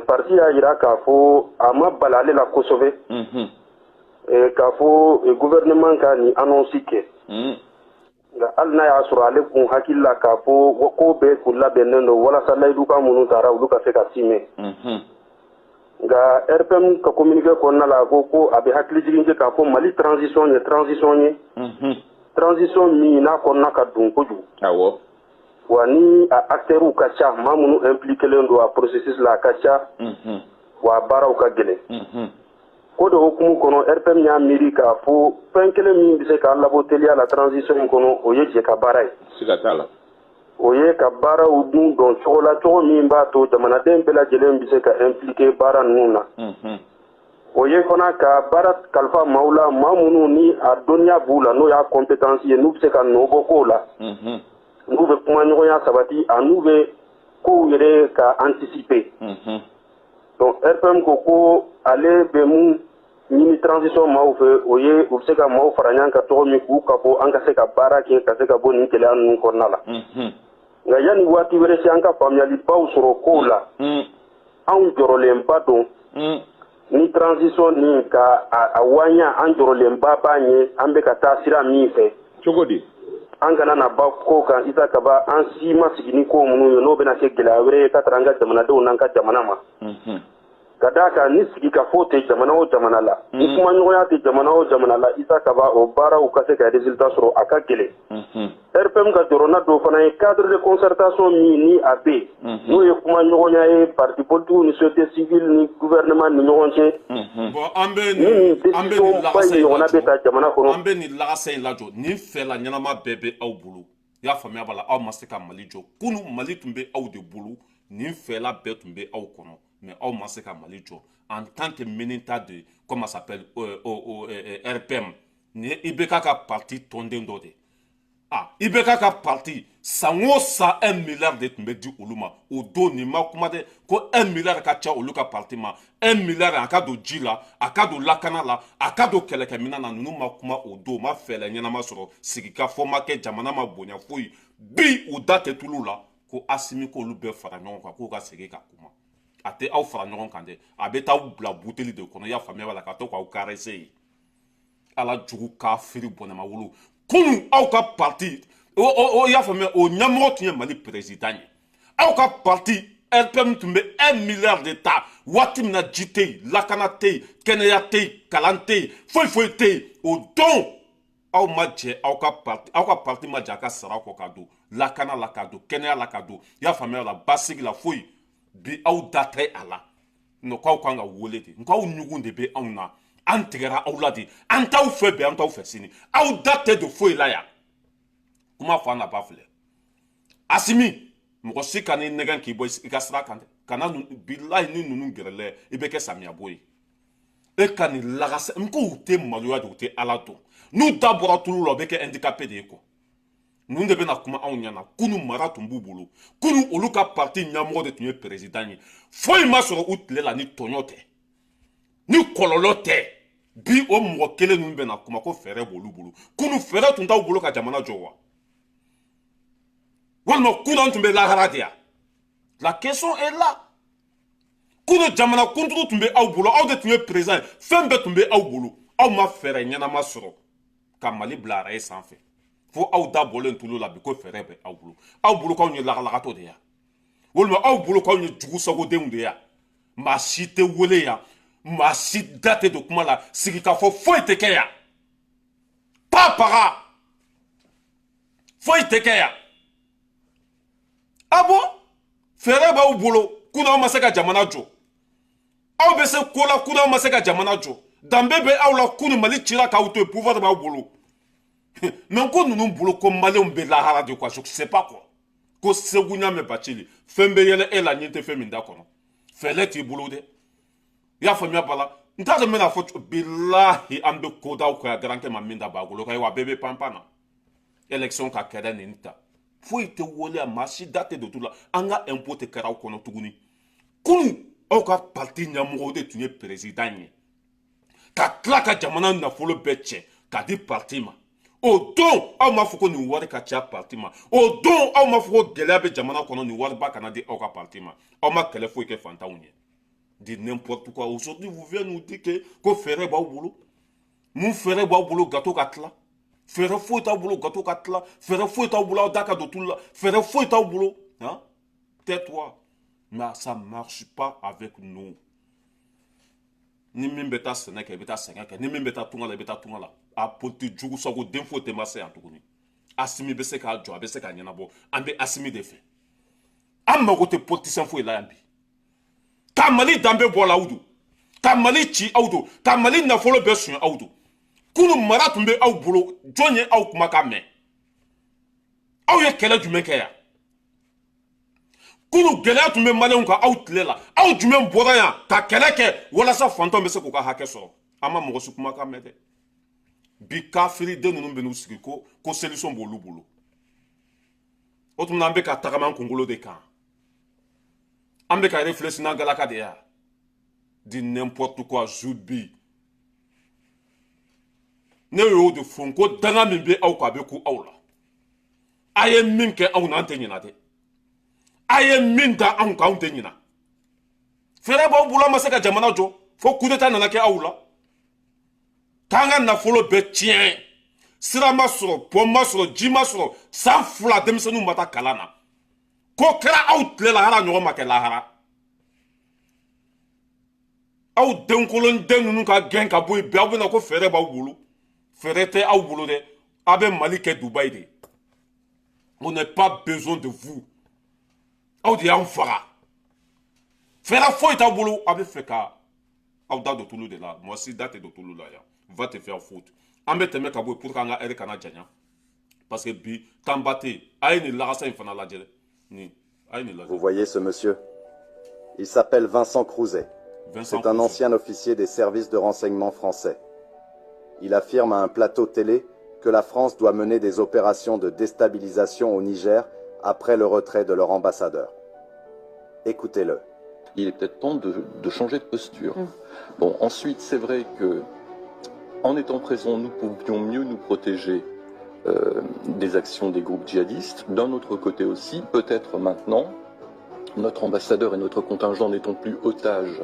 parti y'a jira k'a fɔ a ma bala ale la kosɛbɛ k'a fɔ gouvernement ka nin annonce kɛ. Nka hali n'a y'a sɔrɔ ale kun hakili la k'a fɔ ko bɛɛ kun labɛnnen don walasa layidukan minnu taara, olu ka se ka timɛ. Nka RPM ka communiqué kɔnɔna la, a ko ko a bɛ hakili jigin kɛ k'a fɔ Mali transition ye transition ye, transition min n'a kɔnɔna ka dun kojugu. Wa ni a acteurs ka ca, maa minnu impliqué don a processus la, a ka ca, wa baaraw ka gɛlɛn. Ko de hukumu kɔnɔ, RPM y'a miiri k'a fɔ fɛn kelen min bɛ se k'a labɔ teliya la transition in kɔnɔ, o ye jɛ ka baara ye. Siga t'a la. O ye ka baaraw dun dɔn cogo la, cogo min b'a to jamanaden bɛɛ lajɛlen bɛ se ka impliqué baara ninnu na. O ye fana ka baara kalifa maaw la, maa minnu ni a dɔnniya b'u la, n'o y'a compétence ye, n'u bɛ se ka nɔ bɔ kow la, n'u bɛ kumaɲɔgɔnya sabati, a n'u bɛ kow yɛrɛ ka anticiper. Donc RPM ko ko ale bɛ mun ɲini transition maaw fɛ, o ye u bɛ se ka maaw fara ɲɔgɔn kan cogo min k'u ka bɔ, an ka se ka baara kɛ ka se ka bɔ nin gɛlɛya ninnu kɔnɔna la. Nka yanni waati wɛrɛ se, an ka faamuyalibaw sɔrɔ kow la, anw jɔrɔlenba don ni transition nin ka a waɲa. An jɔrɔlenba b'a ɲɛ, an bɛ ka taa sira min fɛ. Cogo di? An kana na ba ko kan, Isa Kaba, an si ma sigi ni ko minnu ye, n'o bɛna kɛ gɛlɛya wɛrɛ ye ka tara an ka jamanadenw n'an ka jamana ma. Ka d'a kan, ni sigikafo tɛ jamana o jamana la, ni kumaɲɔgɔnya tɛ jamana o jamana la, Isa Kaba, o baaraw ka se ka résultat sɔrɔ, a ka gɛlɛn. RPM ka jɔrɔna dɔ fana ye cadre de concertation min ni a bɛ yen, n'o ye kumaɲɔgɔnya ye parti politique ni société civile ni gouvernement ni ɲɔgɔn cɛ. Bon, an bɛ ni nin nin, an bɛ décision nin ba lagasa in in ɲɔgɔnna bɛ lajɔ ta jamana kɔnɔ. An bɛ nin lagasa in lajɔ. Nin fɛla ɲɛnama bɛɛ bɛ aw bolo, i y'a faamuya b'a la. Aw ma se ka Mali jɔ. Kunu Mali tun bɛ aw de bolo, nin fɛla bɛɛ tun bɛ aw kɔnɔ, mais aw ma se ka Mali jɔ en tant que militant de, comment ça s'appelle, RPM. Nin ye IBK ka parti tɔnden dɔ de ye. Ah, IBK ka parti, san o san 1 milliard de tun bɛ di olu ma. O don nin ma kuma dɛ, ko 1 milliard ka ca olu ka parti ma. 1 milliard, a ka don ji la, a ka don lakana la, a ka don kɛlɛkɛminɛn na. Ninnu ma kuma o don, u ma fɛɛrɛ ɲɛnama sɔrɔ, sigikafɔ ma kɛ, jamana ma bonya foyi. Bi u da tɛ tulu la ko Asimi k'olu bɛɛ fara ɲɔgɔn kan k'u ka segin ka kuma. A tɛ aw fara ɲɔgɔn kan dɛ, a bɛ taa aw bila buteli de kɔnɔ, i y'a faamuya b'a la, ka to k'aw caresser yen. Ala jugu kafiri bɔnɛma wolo. Kunu aw ka parti o, i y'a faamuya, o ɲɛmɔgɔ tun ye Mali président ye. Aw ka parti RPM tun bɛ 1 milliard de ta waati min na, ji tɛ yen, lakana tɛ yen, kɛnɛya tɛ yen, kalan tɛ yen, foyi foyi tɛ yen. O don aw ma jɛ, aw ka parti ma jɛ a ka sara kɔ ka don lakana la, ka don kɛnɛya la, ka don, i y'a faamuya la, basigi la, foyi. Bi aw da tɛ a la nɔ k'aw kan ka wele de. Nka aw ɲugun de bɛ anw na, an tigɛra aw la de. An t'aw fɛ bi, an t'aw fɛ sini. Aw da tɛ don foyi la yan. Kuma fɔ an na ba filɛ. Asimi, mɔgɔ si ka n'i nɛgɛn k'i bɔ i ka sira kan dɛ. Kana bilahi, ni ninnu gɛrɛlɛ, i bɛ kɛ samiyabo ye. E ka nin lagasa n ko u tɛ maloya de, u tɛ Ala dɔn. N'u da bɔra tulu la, u bɛ kɛ handicapé de ye quoi. Ninnu de bɛna kuma anw ɲɛna. Kunu mara tun b'u bolo, kunu olu ka parti ɲɛmɔgɔ de tun ye président ye. Foyi ma sɔrɔ u tile la ni tɔɲɔ tɛ, ni kɔlɔlɔ tɛ. Bi o mɔgɔ kelen ninnu bɛna kuma ko fɛɛrɛ b'olu bolo. Kunu fɛɛrɛ tun t'aw bolo ka jamana jɔ wa? Walima kunu an tun bɛ lahara de ya? La question est là. Kunu jamana kuntigi tun bɛ aw bolo, aw de tun ye président ye, fɛn bɛɛ tun bɛ aw bolo. Aw ma fɛɛrɛ ɲɛnama sɔrɔ ka Mali bila araye sanfɛ, fo aw da bɔlen tulu la bi ko fɛɛrɛ bɛ aw bolo. Aw bolo k'anw ye lagalagatɔ de ya, walima aw bolo k'anw ye jugusagodenw de ya? Maa si tɛ wele yan, maa si da tɛ don kuma la, sigikafɔ foyi tɛ kɛ yan, pa paga foyi tɛ kɛ yan. Ah bon, fɛɛrɛ b'aw bolo. Kunun aw ma se ka jamana jɔ, aw bɛ se ko la. Kunun aw ma se ka jamana jɔ, danbe bɛ aw la. Kunun Mali cira k'aw to yen, pouvoir b'aw bolo. Mais ko ninnu bolo ko Maliyɛnw bɛ lahara de quoi, je sais pas quoi. Ko Segu ɲamɛ Bacili, fɛn bɛ yɛlɛ e la, ɲɛ tɛ fɛn min da kɔnɔ, fɛlɛ t'i bolo dɛ, i y'a faamuya bala. N t'a dɔn n bɛna fɔ. Bilahi, an bɛ kodaw kɔ yan, garankɛ ma min da bagolo kan ye wa, bɛɛ bɛ panpan na. Élection ka kɛlɛ nin ta, foyi tɛ waleya, maa si da tɛ don tu la. An ka impôt tɛ kɛra aw kɔnɔ tuguni. Kunu aw ka parti ɲɛmɔgɔw de tun ye président ye, ka tila ka jamana nafolo bɛɛ cɛ k'a di parti ma. O don aw m'a fɔ ko nin wari ka ca parti ma. O don aw m'a fɔ ko gɛlɛya bɛ jamana kɔnɔ, nin wariba kana di aw ka parti ma. Aw ma kɛlɛ foyi kɛ fantanw ye. Di n'importe quoi. Aujourd'hui, vous venez nous dire que ko fɛɛrɛ b'aw bolo. Mun fɛɛrɛ b'aw bolo? Gâteau ka tila, fɛɛrɛ foyi t'aw bolo. Gâteau ka tila, fɛɛrɛ foyi t'aw bolo. Aw da ka don tulu la, fɛɛrɛ foyi t'aw bolo. Hein, tais-toi. Mais ça marche pas avec nous. Ni min bɛ taa sɛnɛ kɛ, i bɛ taa sɛnɛ kɛ. Ni min bɛ taa tunga la, i bɛ taa tunga la. A politique jugu sago den foyi tɛ ma se yan tuguni. Asimi bɛ se k'a jɔ, a bɛ se k'a ɲɛnabɔ. An bɛ Asimi de fɛ. An mago tɛ politicien foyi la yan bi. Ka Mali danbe bɔ la, aw don. Ka Mali ci, aw don. Ka Mali nafolo bɛɛ suɲɛ, aw don. Kunu mara tun bɛ aw bolo, jɔn ye aw kumakan mɛn? Aw ye kɛlɛ jumɛn kɛ yan? Kunu gɛlɛya tun bɛ maliyɛnw kan aw tile la, aw jumɛn bɔra yan ka kɛlɛ kɛ walasa fantanw bɛ se k'u ka hakɛ sɔrɔ? An ma mɔgɔ si kumakan mɛn dɛ. Bi kafiriden ninnu bɛ n'u sigi ko solution b'olu bolo. O tuma, an bɛ ka tagama an kunkolo de kan, an bɛ ka réfléchir n'an galaka de ya. Di n'importe quoi. Zubi, ne y'o de fɔ n ko danga min bɛ aw kan, a bɛ ku aw la. A ye min kɛ anw na, an tɛ ɲina dɛ. A ye min da anw kan, anw tɛ ɲina. Fɛɛrɛ b'aw bolo, an ma se ka jamana jɔ fo coup d'état nana kɛ aw la k'an ka nafolo bɛɛ tiɲɛ. Sira ma sɔrɔ, pont ma sɔrɔ, ji ma sɔrɔ. San 2 denmisɛnninw ma taa kalan na. Ko kɛra aw tile la, hali a ɲɔgɔn ma kɛ lahara. Aw denkolonden ninnu ka gɛn ka bɔ yen bi, aw bɛna ko fɛɛrɛ b'aw bolo. Fɛɛrɛ tɛ aw bolo dɛ. Aw bɛ Mali kɛ Dubaï de. On n'a pas besoin de vous. Aw de y'an faga. Fɛɛrɛ foyi t'aw bolo. Aw bɛ fɛ ka aw da don tulu de la. Mɔgɔ si da tɛ don tulu la yan. Va te faire foutre. An bɛ tɛmɛ ka bɔ yen pour que an ka heure kana janya, parce que bi temps ba tɛ yen. A ye nin lagasa in fana lajɛ dɛ. Nin, a ye nin lajɛ. Vous voyez ce monsieur? Il s'appelle Vincent Crouzet. Vincent C'est un Crouzet. ancien officier des services de renseignement français. Il affirme à un plateau télé que la France doit mener des opérations de déstabilisation au Niger après le retrait de leur ambassadeur. Écoutez-le. Il est peut-être temps de changer de posture. Bon, ensuite, c'est vrai que en étant présents, nous pouvions mieux nous protéger des actions des groupes djihadistes. D'un autre côté aussi, peut-être maintenant, notre ambassadeur et notre contingent n'étant plus otages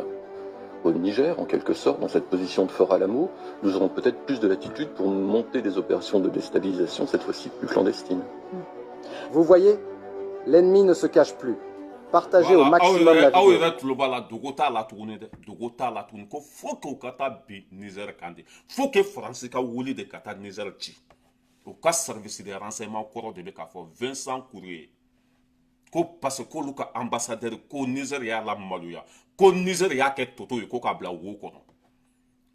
au Niger, en quelque sorte, dans cette position de Fort Alamo, nous aurons peut-être plus de latitude pour monter des opérations de déstabilisation, cette fois-ci plus clandestines. Vous voyez, l'ennemi ne se cache plus. Partagez au Voilà, aw maximum la yɛrɛ, aw vidéo. yɛrɛ tulo b'a la, dogo t'a la tuguni dɛ, dogo t'a la tuguni. Ko fo que u ka taa bin Niger kan de, fo que Faransi ka wuli de ka taa Niger ci. U ka service de renseignement kɔrɔ de bɛ k'a fɔ, Vincent Crouzet, ko parce que k'olu ka ambassadeur, ko Niger y'a la maloya, ko Niger y'a kɛ toto ye, ko k'a bila wo kɔnɔ.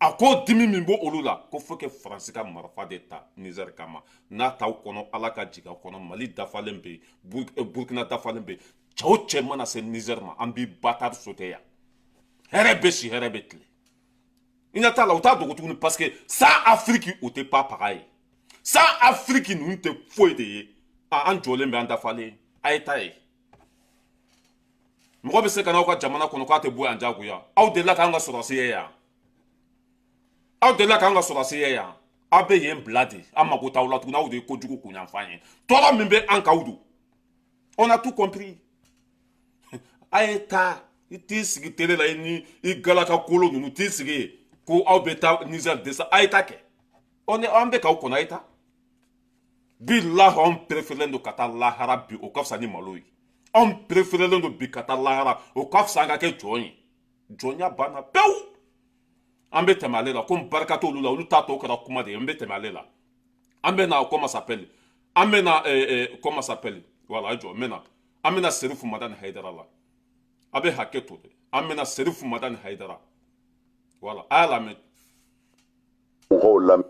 A ko dimi min b'o olu la, ko fo que Faransi ka marifa de ta Niger kama. N'a t'aw kɔnɔ, Ala ka jigin aw kɔnɔ. Mali dafalen bɛ yen, Burukina dafalen bɛ yen. Cɛ o cɛ mana se Niger ma, an b'i batari sote yan. Hɛrɛ bɛ si, hɛrɛ bɛ tile. I ɲɛ t'a la, u t'a dogo tuguni, parce que sans Afrique, o tɛ pa paga ye. Sans Afrique, ninnu tɛ foyi de ye. A an jɔlen bɛ, an dafalen. A ye taa ye. Mɔgɔ bɛ se ka n'aw ka jamana kɔnɔ k'a tɛ bɔ yan diyagoya? Aw delila k'an ka sɔrɔdasi ye yan? Aw delila k'an ka sɔrɔdasi ye yan? Aw bɛ yen bila de, an mako t'aw la tuguni. Aw de ye kojugu kunyanfan ye. Tɔɔrɔ min bɛ an kan, aw don. On a tout compris. A ye taa, i t'i sigi télé la, i ni i galaka kolo ninnu t'i sigi yen ko aw bɛ taa Niger desa. A ye taa kɛ. On est, an bɛ k'aw kɔnɔ. A ye taa. Bilahi, anw préféré don ka taa lahara bi, o ka fisa ni malo ye. Anw préféré don bi ka taa lahara, o ka fisa an ka kɛ jɔn ye. Jɔnya banna pewu. An bɛ tɛmɛ ale la, komi barika t'olu la, olu t'a tɔ kɛra kuma de ye. An bɛ tɛmɛ ale la. An bɛ na, comment s'appelle, an bɛ na, comment s'appelle, voilà, a jɔ, n bɛ na, an bɛ na Serifu Madani Hayidara la. A bɛ hakɛ to dɛ. An bɛ na Serifu Madani Hayidara, voilà, a y'a lamɛn. Mɔgɔw lamɛn,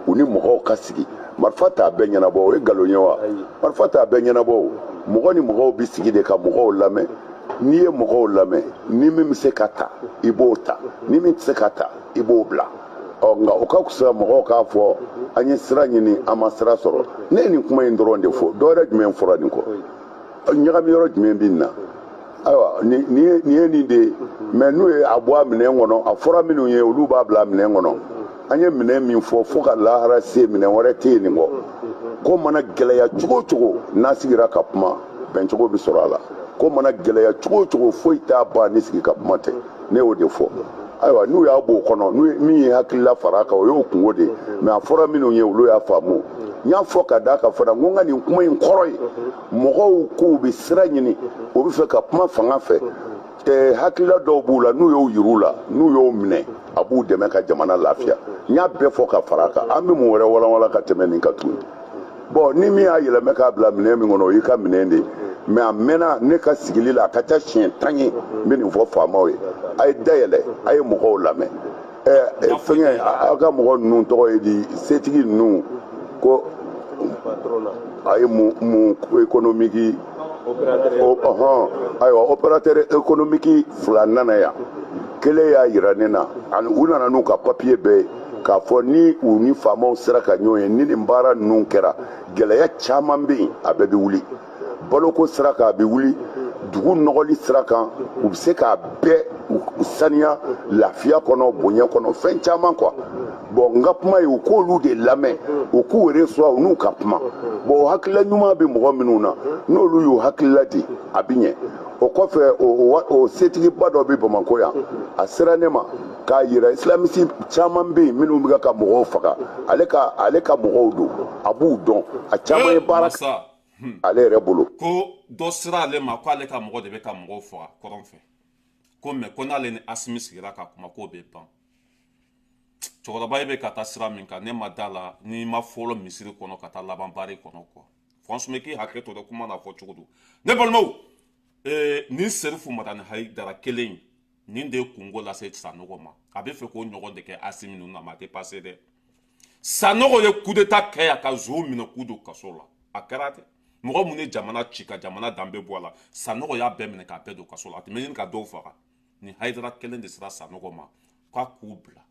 u ni mɔgɔw ka sigi. Marifa t'a bɛɛ ɲɛnabɔ. O ye nkalon ye wa? Marifa t'a bɛɛ ɲɛnabɔ. O mɔgɔ ni mɔgɔw bɛ sigi de ka mɔgɔw lamɛn. N'i ye mɔgɔw lamɛn, ni min bɛ se ka ta, i b'o ta, ni min tɛ se ka ta, i b'o bila. Ɔ nka o ka fisa mɔgɔw k'a fɔ an ye sira ɲini, an ma sira sɔrɔ. Ne ye nin kuma in dɔrɔn de fɔ. Dɔwɛrɛ jumɛn fɔra nin kɔ? Ɲagami yɔrɔ jumɛn bɛ nin na? Ayiwa, nin ye nin de ye. Mɛ n'u ye a bɔ a minɛn kɔnɔ, a fɔra minnu ye, olu b'a bila a minɛn kɔnɔ. An ye minɛn min fɔ, fo ka lahara se, minɛn wɛrɛ tɛ yen nin kɔ. Ko mana gɛlɛya cogo o cogo, n'a sigira ka kuma, bɛncogo bɛ sɔrɔ a la. Ko mana gɛlɛya cogo o cogo, foyi t'a ban ni sigi ka kuma tɛ. Ne y'o de fɔ. Ayiwa, n'u y'a b'o kɔnɔ, n'u ye min ye hakilila fara a kan, o y'o kungo de ye. Mɛ a fɔra minnu ye, olu y'a faamu. N y'a fɔ ka d'a kan fana, n ko n ka nin kuma in kɔrɔ ye mɔgɔw k'u bɛ sira ɲini, u bɛ fɛ ka kuma fanga fɛ, hakilila dɔw b'u la, n'u y'o yir'u la, n'u y'o minɛ, a b'u dɛmɛ ka jamana lafiya. N y'a bɛɛ fɔ ka fara a kan. An bɛ mun wɛrɛ walanwalan ka tɛmɛ nin kan tuguni? Bon, ni min y'a yɛlɛmɛ k'a bila minɛn min kɔnɔ, o y'i ka minɛn de ye. Mais a mɛnna ne ka sigili la, a ka ca siɲɛ 10 ye, n bɛ nin fɔ faamaw ye: a ye dayɛlɛ, a ye mɔgɔw lamɛn. Fɛngɛ, aw ka mɔgɔ ninnu tɔgɔ ye di, setigi ninnu ko a ye mun économique, ɔhɔn, ayiwa, opérateur économique fila nana yan. Kelen y'a yira ne na, ani u nana n'u ka papier bɛɛ ye, k'a fɔ ni u ni faamaw sera ka ɲɔgɔn ye, ni nin baara ninnu kɛra, gɛlɛya caman bɛ yen, a bɛɛ bɛ wuli. Baloko sira kan, a bɛ wuli. Dugu nɔgɔli sira kan, u bɛ se k'a bɛɛ saniya lafiya kɔnɔ, bonya kɔnɔ, fɛn caman quoi. Bon, n ka kuma ye, u k'olu de lamɛn, u k'u reçoit, u n'u ka kuma. Bon, o hakilila ɲuman bɛ mɔgɔ minnu na, n'olu y'u hakilila di, a bɛ ɲɛ. O kɔfɛ, o setigiba dɔ bɛ Bamakɔ yan, a sera ne ma k'a yira, islamiste caman bɛ yen minnu bɛ ka mɔgɔw faga, ale ka mɔgɔw don, a b'u dɔn, a caman ye baara ale yɛrɛ bolo. Ko dɔ sera ale ma ko ale ka mɔgɔ de bɛ ka mɔgɔw faga kɔrɔn fɛ, ko mɛ ko n'ale ni Asimi sigira ka kuma, k'o bɛ ban. Cɛkɔrɔba, i bɛ ka taa sira min kan, ne ma da la n'i ma fɔlɔ misiri kɔnɔ ka taa laban baari kɔnɔ quoi. Franchement, k'i hakɛ to dɛ, kuma n'a fɔ cogo don. Ne balimaw, nin Serifu Madani Hayidara kelen in, nin de ye kungo lase Sanogo ma. A bɛ fɛ k'o ɲɔgɔn de kɛ Asimi ninnu na, ma a tɛ passer dɛ. Sanogo ye coup d'état kɛ yan ka zow minɛ k'u don kaso la. A kɛra dɛ. Mɔgɔ mun ye jamana ci ka jamana danbe bɔ a la, Sanogo y'a bɛɛ minɛ k'a bɛɛ don kaso la. A tun bɛ ɲini ka dɔw faga. Ni Hayidara kelen de sera Sanogo ma k'a k'u bila,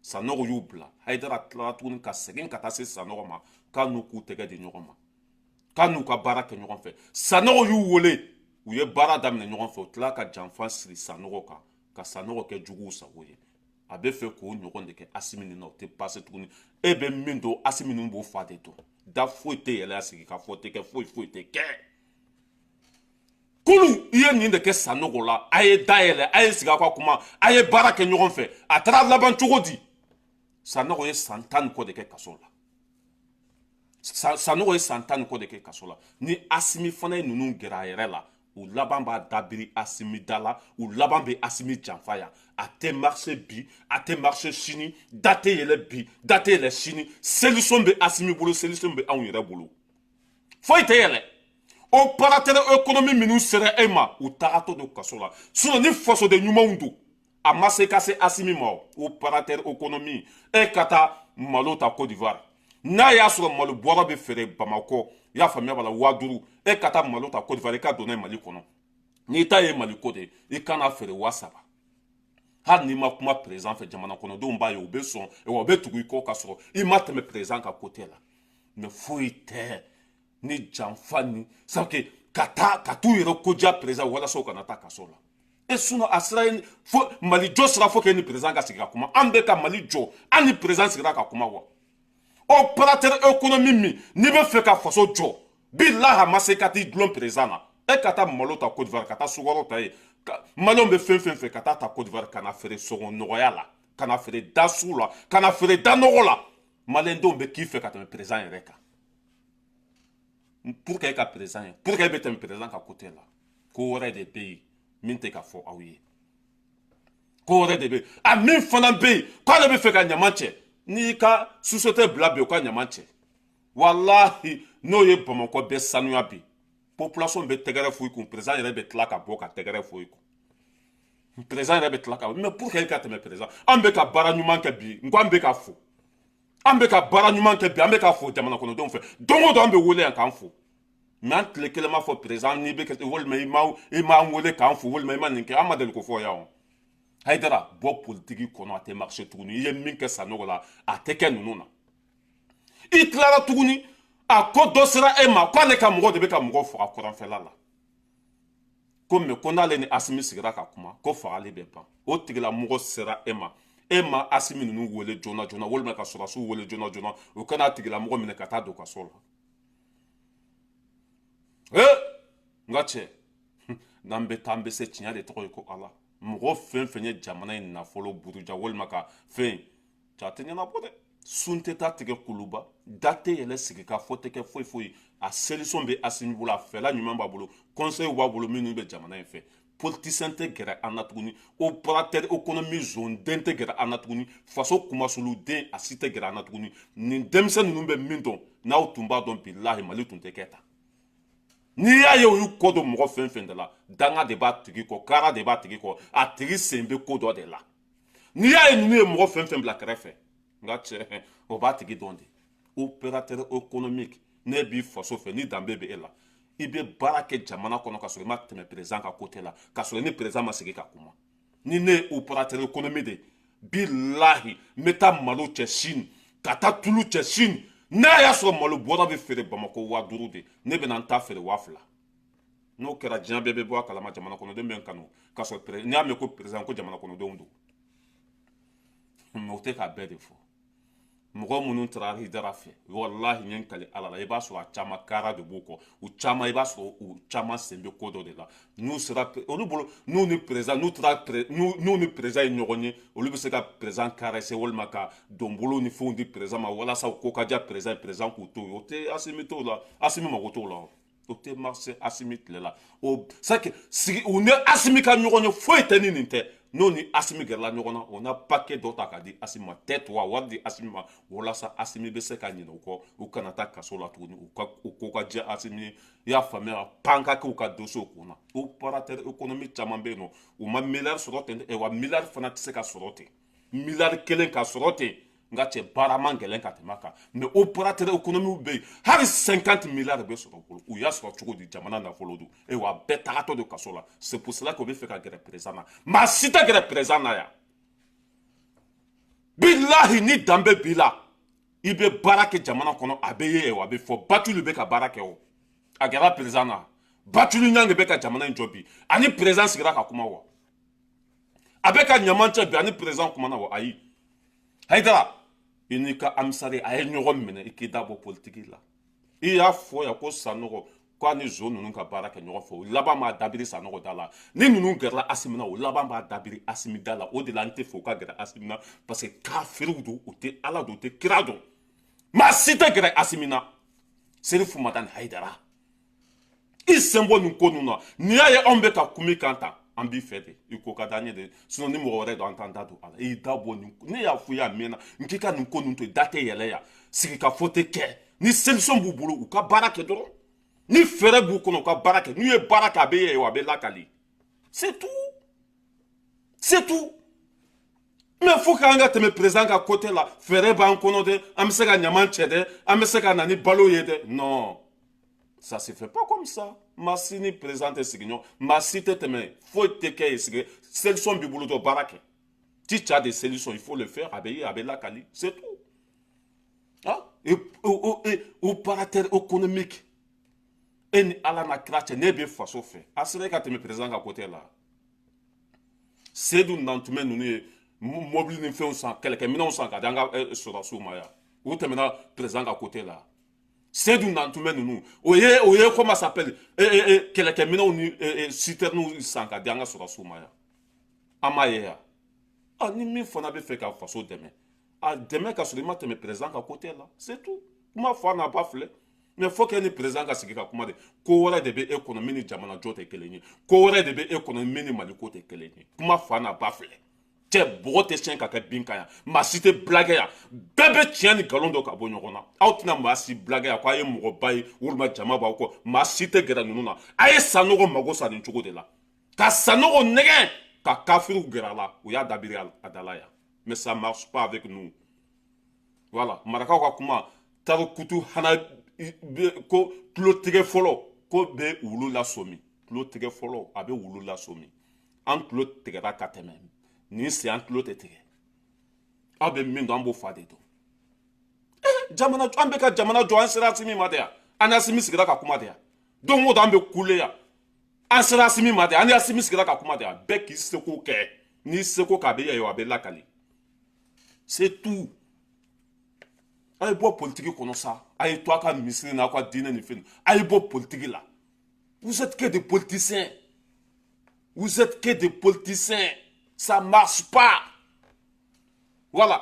Sanogo y'u bila. Hayidara tilara tuguni ka segin ka taa se Sanogo ma k'a n'u k'u tɛgɛ di ɲɔgɔn ma, k'a n'u ka baara kɛ ɲɔgɔn fɛ. Sanogo y'u wele, u ye baara daminɛ ɲɔgɔn fɛ. U tilala ka janfa siri Sanogo kan, ka Sanogo kɛ juguw sago ye. A bɛ fɛ k'o ɲɔgɔn de kɛ Asimi ninnu na, o tɛ passer tuguni. E bɛ min dɔn, Asimi ninnu b'o fa de dɔn. Da foyi tɛ yɛlɛ, a sigi ka fɔ tɛ kɛ, foyi foyi tɛ kɛ. Kulu, i ye nin de kɛ Sanogo la. A ye da yɛlɛ, a ye sigi aw ka kuma, a ye baara kɛ ɲɔgɔn fɛ. A taara laban cogo di? Sanogo ye san 10 ni kɔ de kɛ kaso la. Sanogo ye san 10 ni kɔ de kɛ kaso la. Ni Asimi fana ye ninnu gɛrɛ a yɛrɛ la, u laban b'a dabiri Asimi da la, u laban bɛ Asimi janfa yan. A tɛ marcher bi, a tɛ marcher sini. Da tɛ yɛlɛ bi, da tɛ yɛlɛ sini. Solution bɛ Asimi bolo, solution bɛ anw yɛrɛ bolo. Foyi tɛ yɛlɛ. Opérateur économie minnu sera e ma, u tagatɔ don kaso la. Sinon ni fasoden ɲumanw don, a ma se ka se Asimi ma. O opérateur économie, e ka taa malo ta Côte d'Ivoire, n'a y'a sɔrɔ malo bɔrɔ bɛ feere Bamakɔ, i y'a faamuya b'a la, 5000. E ka taa malo ta Côte d'Ivoire, i ka don n'a ye Mali kɔnɔ, n'i ta ye Mali ko de ye, i kana feere 3000. Hali n'i ma kuma président fɛ, jamana kɔnɔdenw b'a ye, u bɛ sɔn wa, u bɛ tugu i kɔ ka sɔrɔ i ma tɛmɛ président ka côté la. Mais foyi tɛ ni janfa ni sabu ka taa ka t'u yɛrɛ kodiya président walasa u kana taa kaso la. E sinon a sira ye fo Mali jɔ sira, fo k'e ni président ka sigi ka kuma. An bɛ ka Mali jɔ, an ni président sigira ka kuma wa? Opérateur économie min n'i bɛ fɛ ka faso jɔ, bilahi, a ma se ka t'i dulon président na. E ka taa malo ta Côte d'Ivoire, ka taa sukaro ta yen, maliyɛnw bɛ fɛn fɛn fɛ, ka taa ta Côte d'Ivoire ka na feere sɔngɔ nɔgɔya la, ka na feere da su la, ka na feere da nɔgɔ la, maliyɛndenw bɛ k'i fɛ ka tɛmɛ président yɛrɛ kan. Pour que e ka président ye, pour que e bɛ tɛmɛ président ka côté la, ko wɛrɛ de bɛ yen min tɛ ka fɔ aw ye. Ko wɛrɛ de bɛ yen. A min fana bɛ yen k'ale bɛ fɛ ka ɲama cɛ, n'i ka société bila bi, o ka ɲama cɛ, walahi, n'o ye Bamakɔ bɛɛ sanuya bi, population bɛ tɛgɛrɛ fo i kun. Président yɛrɛ bɛ tila ka bɔ ka tɛgɛrɛ fo i kun. Président yɛrɛ bɛ tila ka, mais pour que e ka tɛmɛ président. An bɛ ka baara ɲuman kɛ bi, n ko an bɛ ka fo, an bɛ ka baara ɲuman kɛ bi, an bɛ ka fo jamana kɔnɔdenw fɛ. Don o don an bɛ wele yan k'an fo, mais an tile kelen m'a fɔ président n'i bɛ kɛ, walima i m'an wele k'an fo, walima i ma nin kɛ. An ma deli k'o fɔ yan. O Hayidara, bɔ politiki kɔnɔ, a tɛ marcher tuguni. I ye min kɛ Sanogo la, a tɛ kɛ ninnu na. I tilara tuguni, a ko dɔ sera e ma k'ale ka mɔgɔ de bɛ ka mɔgɔw faga kɔrɔnfɛla la, ko mɛ ko n'ale ni Asimi sigira ka kuma, ko fagali bɛ ban. O tigilamɔgɔ sera e ma, e ma Asimi ninnu wele joona joona, walima ka sɔrɔdasiw wele joona joona, u kana tigilamɔgɔ minɛ ka taa don kaso la. Ee, n ka cɛ, n'an bɛ taa, an bɛ se. Tiɲɛ de tɔgɔ ye ko Ala. Mɔgɔ fɛn fɛn ye jamana in nafolo buruja walima ka fɛn cɛ, a tɛ ɲɛnabɔ dɛ. Sun tɛ taa tigɛ kuluba, da tɛ yɛlɛ, sigi ka fɔ tɛ kɛ foyi foyi. A solution bɛ Asimi bolo, a fɛla ɲuman b'a bolo, conseil b'a bolo minnu bɛ jamana in fɛ. Politicien tɛ gɛrɛ an na tuguni, opérateur économique zone den tɛ gɛrɛ an na tuguni, faso kumasoluden a si tɛ gɛrɛ an na tuguni. Nin denmisɛn ninnu bɛ min dɔn, n'aw tun b'a dɔn, bilahi, Mali tun tɛ kɛ tan. N'i y'a ye u y'u kɔ don mɔgɔ fɛn fɛn de la, danga de b'a tigi kɔ, kara de b'a tigi kɔ, a tigi sen bɛ ko dɔ de la. N'i y'a ye ninnu ye mɔgɔ fɛn fɛn bila kɛrɛfɛ, n ka cɛ, o b'a tigi dɔn de. Opérateur économique, ne b'i faso fɛ, ni danbe bɛ e la, i bɛ baara kɛ jamana kɔnɔ ka sɔrɔ i ma tɛmɛ président ka côté la, ka sɔrɔ ni président ma sigi ka kuma. Ni ne ye opérateur économique de, bilahi, n bɛ taa malo cɛ Chine, ka taa tulu cɛ Chine. N'a y'a sɔrɔ malo bɔra bɛ feere Bamakɔ 5000 de, ne bɛna n ta feere 2000. N'o kɛra, diɲɛ bɛɛ bɛ bɔ a kalama, jamana kɔnɔdenw bɛ n kanu, k'a sɔrɔ n'i y'a mɛn ko président, ko jamana kɔnɔdenw don. Mais o tɛ k'a bɛɛ de fɔ. Mɔgɔ minnu taara Hayidara fɛ, walahi, n ye n kali Ala la, i b'a sɔrɔ a caman kara de b'u kɔ. U caman, i b'a sɔrɔ u caman sen bɛ ko dɔ de la. N'u sera olu bolo, n'u ni président, n'u taara, n'u ni président ye ɲɔgɔn ye, olu bɛ se ka président caresser walima ka donbolo ni fɛnw di président ma walasa ko ka diya président ye, président k'u to yen. O tɛ Asimi t'o la, Asimi mago t'o la, o tɛ marcher Asimi tile la. O c'est que sigi u ni Asimi ka ɲɔgɔn ye, foyi tɛ ni nin tɛ. N'o ni Asimi gɛrɛla ɲɔgɔn na, o na paquet dɔ ta k'a di Asimi ma, tɛ wa wari di Asimi ma, walasa Asimi bɛ se ka ɲinɛ u kɔ, u kana taa kaso la tuguni, u ka u ko ka diya Asimi ye. I y'a faamuya? Pan ka kɛ u ka dossier kun na. Opérateur économique caman bɛ yen nɔ, u ma miliyari sɔrɔ ten dɛ. Wa miliyari fana tɛ se ka sɔrɔ ten, miliyari 1 ka sɔrɔ ten, n ka cɛ, baara man gɛlɛn ka tɛmɛ a kan. Mais opérateur économique bɛ yen, hali 50 milliards bɛ sɔrɔ u bolo. U y'a sɔrɔ cogo di? Jamana nafolo don. E wa bɛɛ tagatɔ don kaso la. C'est pour cela que u bɛ fɛ ka gɛrɛ président na. Maa si tɛ gɛrɛ président na yan, bilahi. Ni danbe b'i la, i bɛ baara kɛ jamana kɔnɔ, a bɛ ye wa, a bɛ fɔ Batuli bɛ ka baara kɛ. O a gɛrɛ président na, Batuli Ɲange bɛ ka jamana in jɔ bi, ani président sigira ka kuma wa? A bɛ ka ɲaman cɛ bi, ani président kumana wa? Ayi. Hayidara, i n'i ka amisari a ye ɲɔgɔn minɛ, i k'i da bɔ politiki la. I y'a fɔ yan ko Sanɔgɔ k'a ni zo ninnu ka baara kɛ ɲɔgɔn fɛ, o laban b'a dabiri Sanɔgɔ da la. Ni ninnu gɛrɛla Asimi na, o laban b'a dabiri Asimi da la. O de la n tɛ fɛ u ka gɛrɛ Asimi na, parce que kafiriw don, u tɛ Ala don, u tɛ kira dɔn. Maa si tɛ gɛrɛ Asimi na. Serifu Madani Hayidara, i sen bɔ nin ko ninnu na. N'i y'a ye anw bɛ ka kun min kan tan, an b'i fɛ de, i ko ka d'an ye de. Sinon ni mɔgɔ wɛrɛ don, an t'an da don a la. I da bɔ nin, ne y'a fɔ i ye a mɛnna, n k'i ka nin ko ninnu to yen. Da tɛ yɛlɛ yan, sigikafɔ tɛ kɛ. Ni solution b'u bolo, u ka baara kɛ dɔrɔn. Ni fɛɛrɛ b'u kɔnɔ, u ka baara kɛ. N'u ye baara kɛ, a bɛ ye wa, a bɛ lakali. C'est tout, c'est tout. Mais faut k'an ka tɛmɛ président ka côté la, fɛɛrɛ b'an kɔnɔ dɛ, an bɛ se ka ɲaman cɛ dɛ, an bɛ se ka na ni balo ye dɛ. Non, ça se fait pas comme ça. Maa si ni président tɛ sigi ɲɔgɔn, maa si tɛ tɛmɛ, foyi tɛ kɛ yen. Sigi, solution b'i bolo dɔrɔn, baara kɛ. Si tu as des solutions, il faut le faire, a bɛ ye, a bɛ lakali, c'est tout. Ah, et opérateur économique, e ni Ala na kira cɛ, ne bɛ faso fɛ, a sera e ka tɛmɛ président ka côté la. Seydou Nantumɛ ninnu ye mobili ni fɛnw san, kɛlɛkɛminɛnw san ka di an ka sɔrɔdasiw ma yan, u tɛmɛna président ka côté la. Seydou Nantumɛ ninnu, o ye comment ça s'appelle, kɛlɛkɛminɛnw ni citernes san ka di an ka sɔrɔdasiw ma yan, an m'a ye yan. Ah, ni min fana bɛ fɛ ka faso dɛmɛ, a dɛmɛ ka sɔrɔ i ma tɛmɛ président ka côté la, c'est tout. Kuma fa n'a ba filɛ. Mais faut que ni président ka sigi ka kuma de. Ko wɛrɛ de bɛ e kɔnɔ min ni jamana jɔ tɛ kelen ye, ko wɛrɛ de bɛ e kɔnɔ min ni Mali ko tɛ kelen ye. Kuma fa n'a ba filɛ. Cɛ, bɔgɔ tɛ siɲɛ ka kɛ bin kan yan, maa si tɛ bilakɛ yan, bɛɛ bɛ tiɲɛ ni nkalon dɔn ka bɔ ɲɔgɔn na. Aw tɛna maa si bilakɛ yan ko a ye mɔgɔba ye walima jama b'aw kɔ. Maa si tɛ gɛrɛ ninnu na. A ye Sanɔgɔ mago sa nin cogo de la, ka Sanɔgɔ nɛgɛn ka kafiriw gɛrɛ a la, u y'a dabiri a da la yan. Mais ça marche pas avec nous. Voilà, marakaw ka kuma tarikutu hana ko tulo tigɛ fɔlɔ ko bɛ wulu lasɔmi, tulo tigɛ fɔlɔ a bɛ wulu lasɔmi. An tulo tigɛra ka tɛmɛ nin sen, an tulo tɛ tigɛ. Aw bɛ min dɔn, an b'o fa de dɔn. Jamana, an bɛ ka jamana jɔ, an sera Asimi ma de yan. An ni Asimi sigira ka kuma de yan. Don o don an bɛ kule yan, an sera Asimi ma de, an ni Asimi sigira ka kuma de yan. Bɛɛ k'i seko kɛ, n'i seko kɛ, a bɛ yɛ, a bɛ lakali, c'est tout. A ye bɔ politiki kɔnɔ sa, a ye to a ka misiri n'aw ka diinɛ ni fɛn, a ye bɔ politiki la. Vous êtes que des politiciens, vous êtes que des politiciens, ça marche pas. Voilà,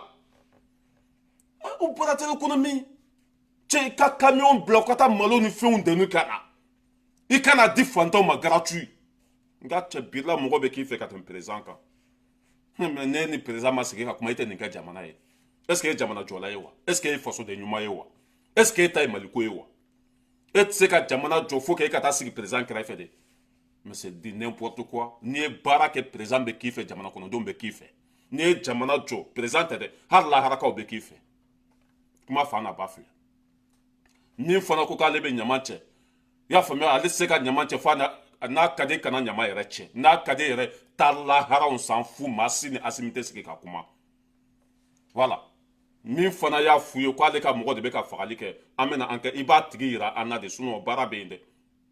opérateur économie, cɛ, i ka camion bila u ka taa malo ni fɛnw dɛmɛ ka na, i kana di fantanw ma gratuit. Nka cɛ, bila mɔgɔ bɛ k'i fɛ ka tɛmɛ président kan. Mais ne ni président ma sigi ka kuma, e tɛ nin kɛ jamana ye. Est ce que e ye jamana jɔla ye wa? Est ce que e ye fasoden ɲuman ye wa? Est ce que e ta ye Maliko ye wa? E tɛ se ka jamana jɔ fo k'e ka taa sigi président kɛrɛfɛ de. Mais c'est du n'importe quoi. N'i ye baara kɛ, président bɛ k'i fɛ, jamana kɔnɔdenw bɛ k'i fɛ. N'i ye jamana jɔ, président tɛ dɛ, hali laharakaw bɛ k'i fɛ. Kuma fa n'a ba filɛ. Min fana ko k'ale bɛ ɲama cɛ, i y'a faamuya, ale tɛ se ka ɲama cɛ fo n'a ka di, kana ɲama yɛrɛ cɛ. N'a ka di yɛrɛ, taa laharaw san fu, maa si ni Asimi tɛ sigi ka kuma. Voilà. Min fana y'a f'u ye k'ale ka mɔgɔ de bɛ ka fagali kɛ, an bɛna an kɛ, i b'a tigi yira an na de, sinon baara bɛ yen dɛ.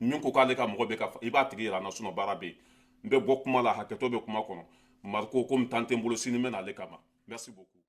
Min ko k'ale ka mɔgɔ bɛ ka, i b'a tigi yira an na, sinon baara bɛ yen. N bɛ bɔ kuma la, hakɛto bɛ kuma kɔnɔ. Mariko, komi temps tɛ n bolo, sini n bɛ n'ale kama. Merci beaucoup.